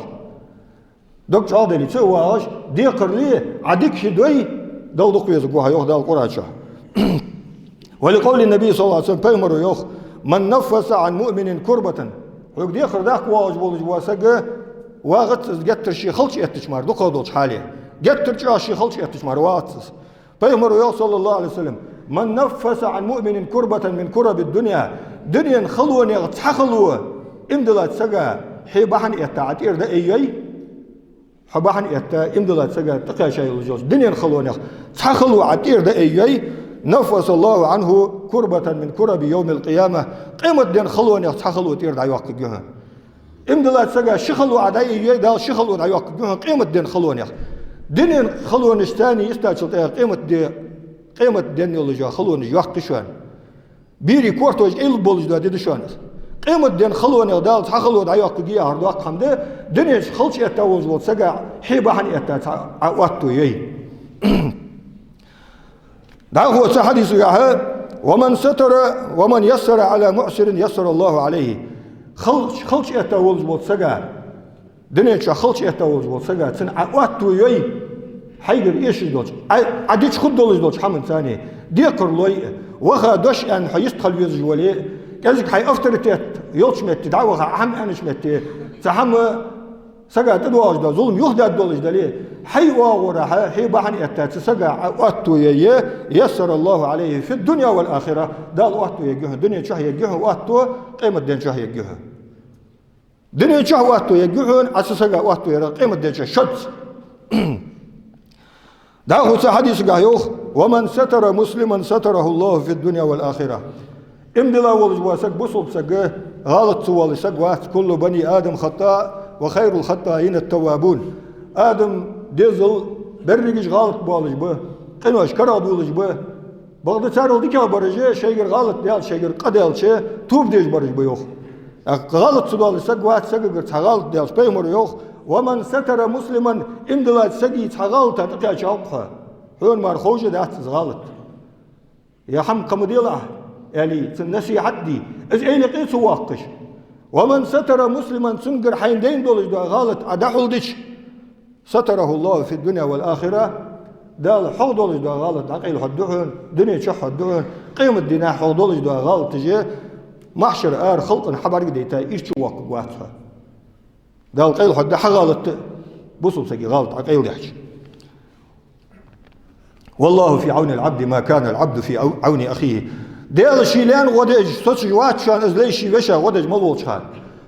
Дог чӀоагӀделлица а вагӀаш, декхар ле, Ӏа дика хӀама дой, Далла дукха везаргва хьо, йоах Дала Къуръан чу. «ولقول النبي صلى الله عليه وسلم», пайхамара йоах: «من نفس عن مؤمن كربة». Хьога декхар даккха вагӀаш волаш вола саг, вагӀац из геттара ший халча эттача мара, дукхагӀа долча хьале. Геттара чӀоагӀа ший халча эттача мара вагӀац из. Пайхамара йоах, صلى الله عليه وسلم: «من نفس عن مؤمن كربة من كرب الدنيا». Дунен халонех цхьа хало иман диллача сага хье бахьан этта Ӏа тӀера дӀааййой, хьо бахьан этта иман диллача сага тӀакхаьча йолаш йолча дунен халонех цхьа хало Ӏа тӀера дӀааййой, «نفس الله عنه كربة من كرب يوم القيامة». Къематден халонех цхьа хало тӀера дӀайоаккхаргья хьона. Иман диллача сага ши хало Ӏа дӀааййой, Дала ши хало дӀайоаккхаргья хьона къематден халонех. Дунен халонаш царна йистачул тӀехьагӀа къематде-, къематден йолаш йола халонаш йоаккх шоана. Берий кортош эйлаб болаш дола ди да шоана из. Къематден халонех Дала цхьа хало дӀайоаккхаргья яхар доккха хӀама да, дунен чу халча этта волаш волча сага хье бахьан этта цхьа Ӏа оттайой. ДӀахо цу хьадисагахьа: «ومن ستر، ومن يسر على معسر يسر الله عليه». Халча, халча этта волаш волча сага, дунен чу халча этта волаш волча сага, цунна Ӏа оттайой, хьайгара эшаш долча, Ӏа, Ӏа дича хургдолаш долча хӀаман царна декхар лой, ваха дош аьнна хьо йистхила везаш вале, кӀезига хьай авторитет йолча метте дӀаваха, Ӏа хӀама аьннача метте, цу хӀама сага тӀадоагӀаш дола зулам юхадоаддолаш дале, хьай оагӀорахьа, хье бахьан этта цу сага Ӏа оттайой, «يسر الله عليه في الدنيا والآخرة». Дала оттаергья хьона, дунен чу ергья хьона отто, къематден чу ергья хьона. Дунен чу отто ергья хьона Ӏа цу сага оттаярах, къематден чу шозза. ДӀахо цу хьадисагахьа йоах: «ومن ستر مسلما ستره الله في الدنيا والآخرة». Иман дилла волаш вола саг, бусалба саг, гӀалат ца воалаш саг вац: «كل بني آدم خطاء وخير الخطائين التوابون». Адам дезал берригаш гӀалат боалаш ба, къинош карагӀдолаш ба. Бакъда царел дикагӀа бараш шайгара гӀалат даьлча, шайгара къа даьлча, тоба деш бараш ба, йоах. ТӀаккха гӀалат ца доалаш саг вац, сагагара цхьа гӀалат даьлча, пайхамара йоах: «ومن ستر مسلما», иман диллача сага цхьа гӀалата тӀакхаьчача хьо, хьона мара ховш дац из гӀалат. Е хӀама кхы ма делахь, аьле, цунна насихьат де, из эйла къе ца воаккхаш. «ومن ستر مسلما», цунгара хьайна дайна долаш дола гӀалат Ӏа дӀахьулдича, «ستره الله في الدنيا والآخرة», Дала хьох долаш дола гӀалат дӀакъайла хьоргда хьона, дунен чу хьоргда хьона, къематдийнахьа хьох долаш дола гӀалаташ махьшара ара халкъа хьабӀаргадайта ирча воаккхаргвац хьо. Дала къайла хьоргда хьа гӀалат, бусалба сага гӀалат Ӏа къайладаьхьача. «والله في عون العبد ما كان العبد في عو-، عون أخيه». Даьла ший лаьна гӀо деш соцаш вац шоана из лай ший вешийна гӀо деш мел волча хана.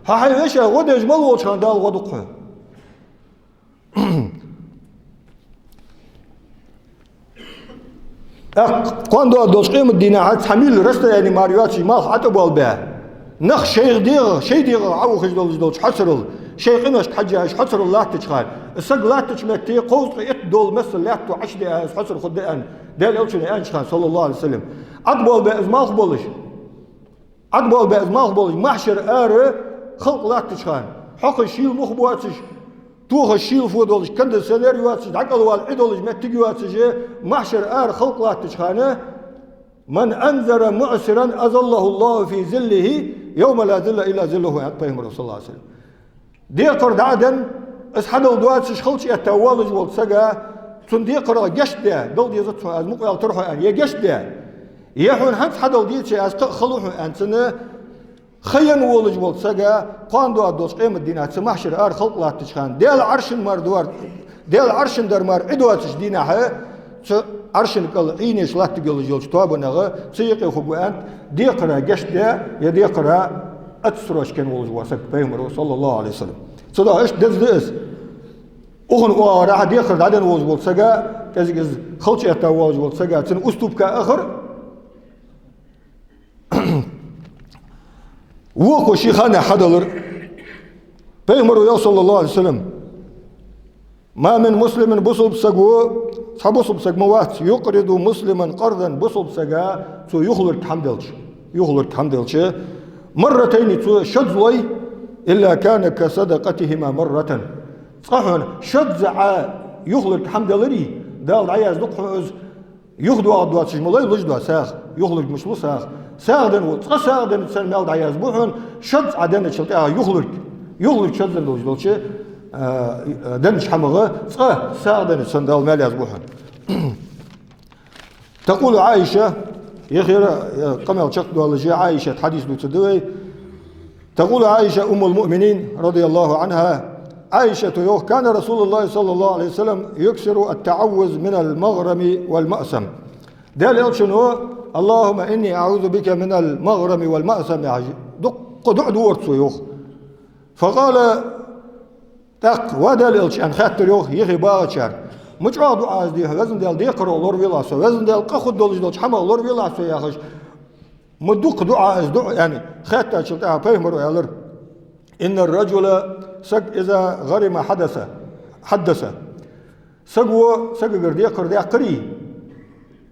Хьо хьай вешийна гӀо деш мел волча хана Дала гӀо ду-кх хьона. ТӀаккха кхоана доагӀаш долча къематдийнахьа цхьа миль расстояние мара йоацаш малх Ӏа тӀабоалабаь, нах шоай дегӀах, шоай дегӀах Ӏоухаш долаш долча хьоцарел, шоай къиношка хьежжа уж хьоцарел латтача хана, саг латтача метте кховзткъеи итт дола масса лаьтто Ӏочудиа из хьоцар хургда аьнна, Даьла Элчано аьннача хана, صلى الله عليه وسلم. Ӏа тӀабоалабаь из малх болаш, Ӏа тӀабоалабаь из малх болаш, махьшара ара халкъ латтача хана, хьокхаш шийла мух боацаш, тохаш шийла фу долаш, кондиционер йоацаш, дӀакӀалвала Ӏи долаш моттиг йоацаш, махьшара ара халкъ латтача хана: «من أنذر معسرا أظله الله في ظله يوم لا ظل إلا ظله», аьннад пайхамара, صلى الله عليه وسلم. Декхар дӀа а денна, из хьадала доацаш халча этта воаллаш волча сага, цунна декхарах гешт даь, Дала дезац хьона, аз мукъа ваьлар хьо аьнна, е гешт даь, е хьона хӀанз хьадала дезача аз кхы а хала ва хьона аьнна, цунна ха енна волаш волча сага, кхоана доагӀаш долча къематдийнахьа, цу махьшара ара халкъ латтача хана, Даьла Ӏаршан мара доар-, Даьла Ӏаршан дар мара Ӏи доацача дийнахьа, цу Ӏаршан кӀал Ӏийнеш латтаргйолаш йолча тоабанах, цу юкъе хургва аьннад, декхара гешт даь, е декхара отсрочка енна волаш вола саг, пайхамара, صلى الله عليه وسلم. Цудухьа иштта деза да из. Укхун оагӀорахьа декхар дӀаденна волаш волча сага, кӀезига из халча этта воаллаш волча сага, цунна уступка ахар, вокхо ший ханнахьа хьадалар. Пайхамара йоах, صلى الله عليه وسلم: «ما من مسلم», бусалба саг ва, цхьа бусалба саг ма вац, «يقرض مسلما قرضا», бусалба сага цо юхалург хӀама делча, юхалург хӀама делча, «مرتين», цо шозза лой, «إلا كان كصدقتهما مرة». Цкъа хьона шозза Ӏа Юхалург хӀама даларе, Дала дӀаязду-кх хьона из, юха доагӀаргдоацаш ма лой луш дола сагӀа, юхалург мишта лу сагӀа. СагӀа денна ва, цкъа сагӀа денна санна маьл дӀаязбу хьона, шозза Ӏа денначул тӀехьагӀа юхалург. Юхалург шозза денна долаш долча, а, деннача хӀамах цкъа сагӀа денна санна Дала маьл язбу хьона. تقول عائشة, яхар, э, къамаьл чакхдоалаш Ӏайшат хьадис дувцаргда вай. تقول عائشة أم المؤمنين رضي الله عنها: عائشة йоах, كان رسول الله صلى الله عليه وسلم يكثر التعوذ من المغرم والمأثم. Даьла Элчано: اللهم إني أعوذ بك من المغرم والمأثم, яхаш, дукха дуӀа дувцар цо, йоах. فقال, тӀаккха: «Ва Даьла Элча», — аьнна хаьттар, йоах, йихи багӀачар: «Ма чӀоагӀа дуӀа аз де хьона, Везан Даьла, декхарах лоравелахь со, Везан Даьла, къа хургдолаш долча хӀамах лоравелахь со», — яхаш, «ма дукха дуӀа аз ду», — аьнна хаьттачул тӀехьагӀа Пайхамаро аьлар: «إن الرجل, саг, إذا غرم حدث, حدث». Саго сагагара декхар даьккхаре,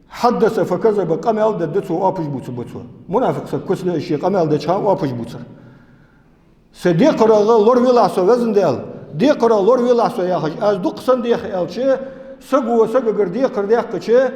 حدث فكذب, къамаьл дергда цо, оапаш бувцаргба цо. Мунафикъ саг куц да из, ше къамаьл деча хана оапаш бувцар. Са декхарах лоравелахь со, Везан Даьла, декхарах лоравелахь со, яхаш, аз дукха санна дех аьлча, саго сагагара декхар даьккхача,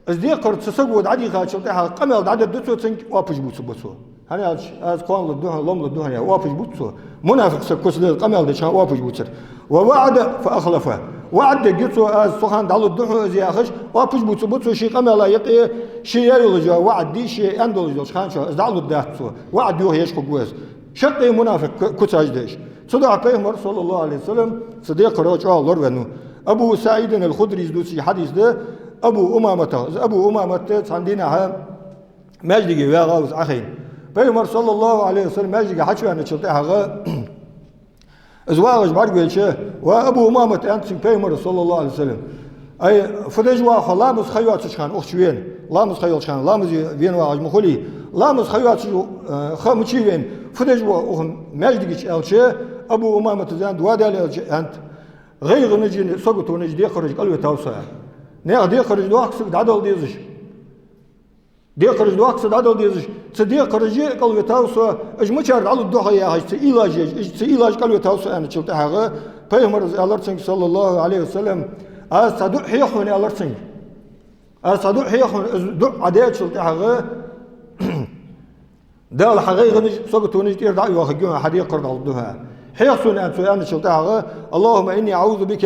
из декхар цу саго дӀадийхачул тӀехьагӀа къамаьл дӀадергда цо цунга, оапаш бувцаргба цо. ХӀана аьлча, аз кхоана лургда хьона, лом лургда хьона, яхаш, оапаш бувц цо. Мунафикъ саг куц да из, къамаьл деча хана оапаш бувцар. ووعد فأخلف. ВаӀад дергда цо, аз цу хана дӀалургда хьона из, яхаш, оапаш бувцаргба цо, ший къамаьла юкъе, ше яь йолаш йола ваӀад дий, ше аьнна долаш долча хана чухь из дӀалургдац цо. ВаӀад йоха еш хургва из. Шаккхе мунафикъ ку-, куцаш да уж. Цудухьа Пайхамар, صلى الله عليه وسلم, цу декхарах чӀоагӀа лоравеннав. Абу СаӀид аль-Худрийс дувцаш хьадис да, Абу Умаматах. Из Абу Умамат цхьан дийнахьа маьждиге ваьгӀав из Ӏохайна. Пайхамар, صلى الله عليه وسلم, маьждиге хьачуваьнначул тӀехьагӀа, из вагӀаш бӀаргавайча: «Ва Абу Умамат», — аьннад цунга Пайхамара, صلى الله عليه وسلم. «Ай, фу деш ва хьо, ламаз ха йоацача хана укх чу вена? Ламаз ха йолча хана, ламазе вена вагӀаш ма хулий. Ламаз ха йоацача, э, ха мича вена? Фу деш ва укх маьждиге чу?» — аьлча, Абу Умамата аьннад: «Ва Даьла Элча, — аьннад, — гӀайгӀанаши саготонаши декхараш кӀалвитав со. Наьха декхараш дохк сога дӀадала дезаш. Декхараш дохк сога дӀадала дезаш, цу декхараши кӀалвитав со, уж мичара дӀалургда хьона яхаш, цу уйлаш еш, уж цу уйлаш кӀалвитав со», — аьнначул тӀехьагӀа, Пайхамара аьлар цунга, صلى الله عليه وسلم: «Аз цхьа дуӀа хьех хьона», — аьлар цунга. «Аз цхьа дуӀа хьех хьона, из дуӀа Ӏа даьчул тӀехьагӀа Дала хьа гӀайгӀанаши саготонаши тӀера дӀа а йоахаргья хьона, хьа декхар дӀалургда хьона. Хьех сона», — аьннад цо, аьнначул тӀехьагӀа: «اللهم إني أعوذ بك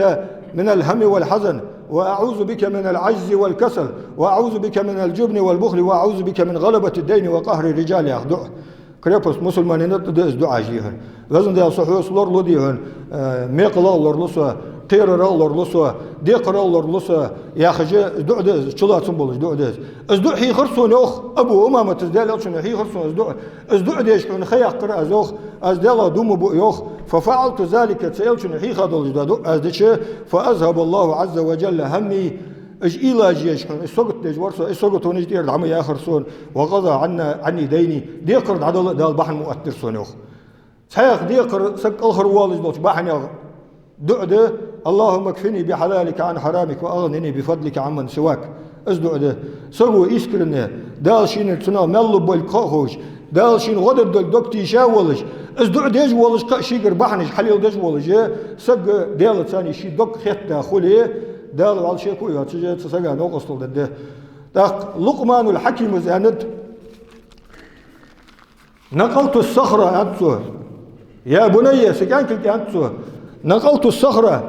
من الهم والحزن، وأعوذ بك من العجز والكسل، وأعوذ بك من الجبن والبخل، وأعوذ بك من غلبة الدين وقهر الرجال», — яха дуӀа. Крепость мусульманина тӀа да из дуӀа, йоах хьона. «Везан Даьла, со хьоца лоралу, — йоах хьона, — э, мекъалах лоралу со, кхерарах лоралу со, декхарах лоралу со», — яхаш дуӀа да из, чулоацам болаш дуӀа да из. Из дуӀа хьийхар сона, йоах Абу Умамата, из Даьла Элчано хьийхар сона из дуӀа. Из дуӀа деш хьона ха яьккхар аз, йоах, аз Даьлах дув ма буъ, йоах. «ففعلت ذلك», цу Элчано хьийха долаш дола дуӀа аз дича, «فأذهب الله عز وجل همي», уж уйлаш еш хьона, уж сагот деш вар со, уж саготонаши тӀера дӀа ма яхар сона, «وقضى عنا، عني ديني», декхар дӀадала а Дала бахьан ма оттадир сона, йоах. Цхьаькха декхар саг кӀалхарвоалаш долча бахьанех дуӀа да: «اللهم اكفني بحلالك عن حرامك وأغنني بفضلك عمن سواك». Из дуӀа да. Саго искренне, Дала шийна цунах маьл лургболга ха а ховш, Дала шийна гӀо дергдолга дог тийша а волаш, из дуӀа деш а волаш, кхы а шийгара бахьанаш хьалеладеш а волаш, саг Даьлаца ший дог хетта хуле, Дала вӀалла шеко а йоацаш, цу сага новкъостал дергда. ТӀаккха Лукъманул Хьакима аьннад: «نقلت الصخر», — аьннад цо. «يا بني», — са кӀаьнкилга аьннад цо. «نقلت الصخر»,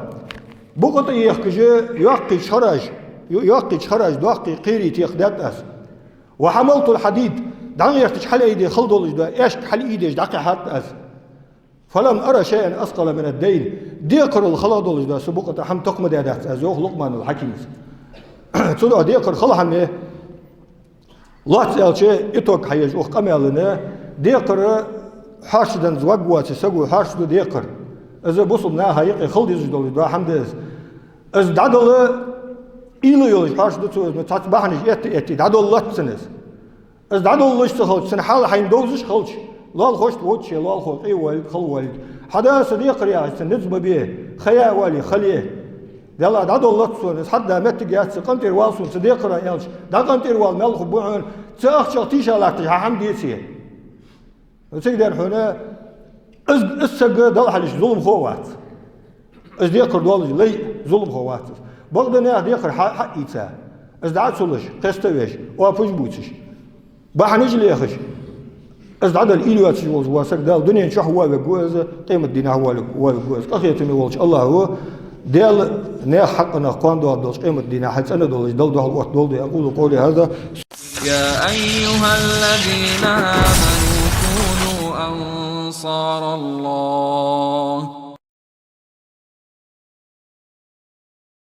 букъа тӀа ехкаш йоккхий чхараш, ю-, йоккхий чхараш, доккхий кхерий текхадаьд аз. «وحملت الحديد», дӀагӀертача хьалъайде хала долаш дола аьшк хьалъайдеш дӀакхихьад аз. «فلم أر شيئا أثقل من الدين». Декхарал хала долаш дола са букъа тӀа хӀама токхам даь дац аз, йоах Лукъманул Хьакима. Цудухьа декхар хала хӀама я. Лоацца аьлча, итог хьаеш укх къамаьлан, декхар хьоарчаданза варгвоацаш, саго хьоарчаду декхар. Из бусалба наха юкъе хила дезаш долаш дола хӀама да из. Из дӀадала уйла йолаш хьоарчаду цо из, ну, цхьацца бахьанаш этта-этта, дӀадалалац цунна из. Из дӀадалалуш ца хилча, цун хьал хьайна довзаш хилча, лоалахошта вода ше, лоалахо къе воаллалга, хала воаллалга. Хьа да са декхар яхаш, цун низ ма бе, ха яь а вале, хала е. Даьла, дӀадалалац сона, из хьадаь моттиг яц са, къинтӀера вала сона цу декхарах, аьлча, дӀакъинтӀера вала мел хургба хьона, цу ахчах тийша латташ хьа хӀама деце. Цига дер хьона, из, из саг Далла хьалхашка зуламхо а вац. Из декхар долаш лай зуламхо вац из. Бакъда наьха декхар хьа-, хьаийца. Из дӀа ца луш, кхеставеш, оапаш бувцаш, бахьанаш лехаш, из дӀадала уйла йоацаш волаш вола саг Дала дунен чухь вовзаргва из, къематдийнахьа вовзаргва из. Къахетаме волча АллахӀо Дала наьха хьакъах кхоана доагӀаш долча къематдийнахьа цӀена долаш, Дала духьал оттадолда. أقول قولي هذا. يا أيها الذين آمنوا كونوا أنصار الله.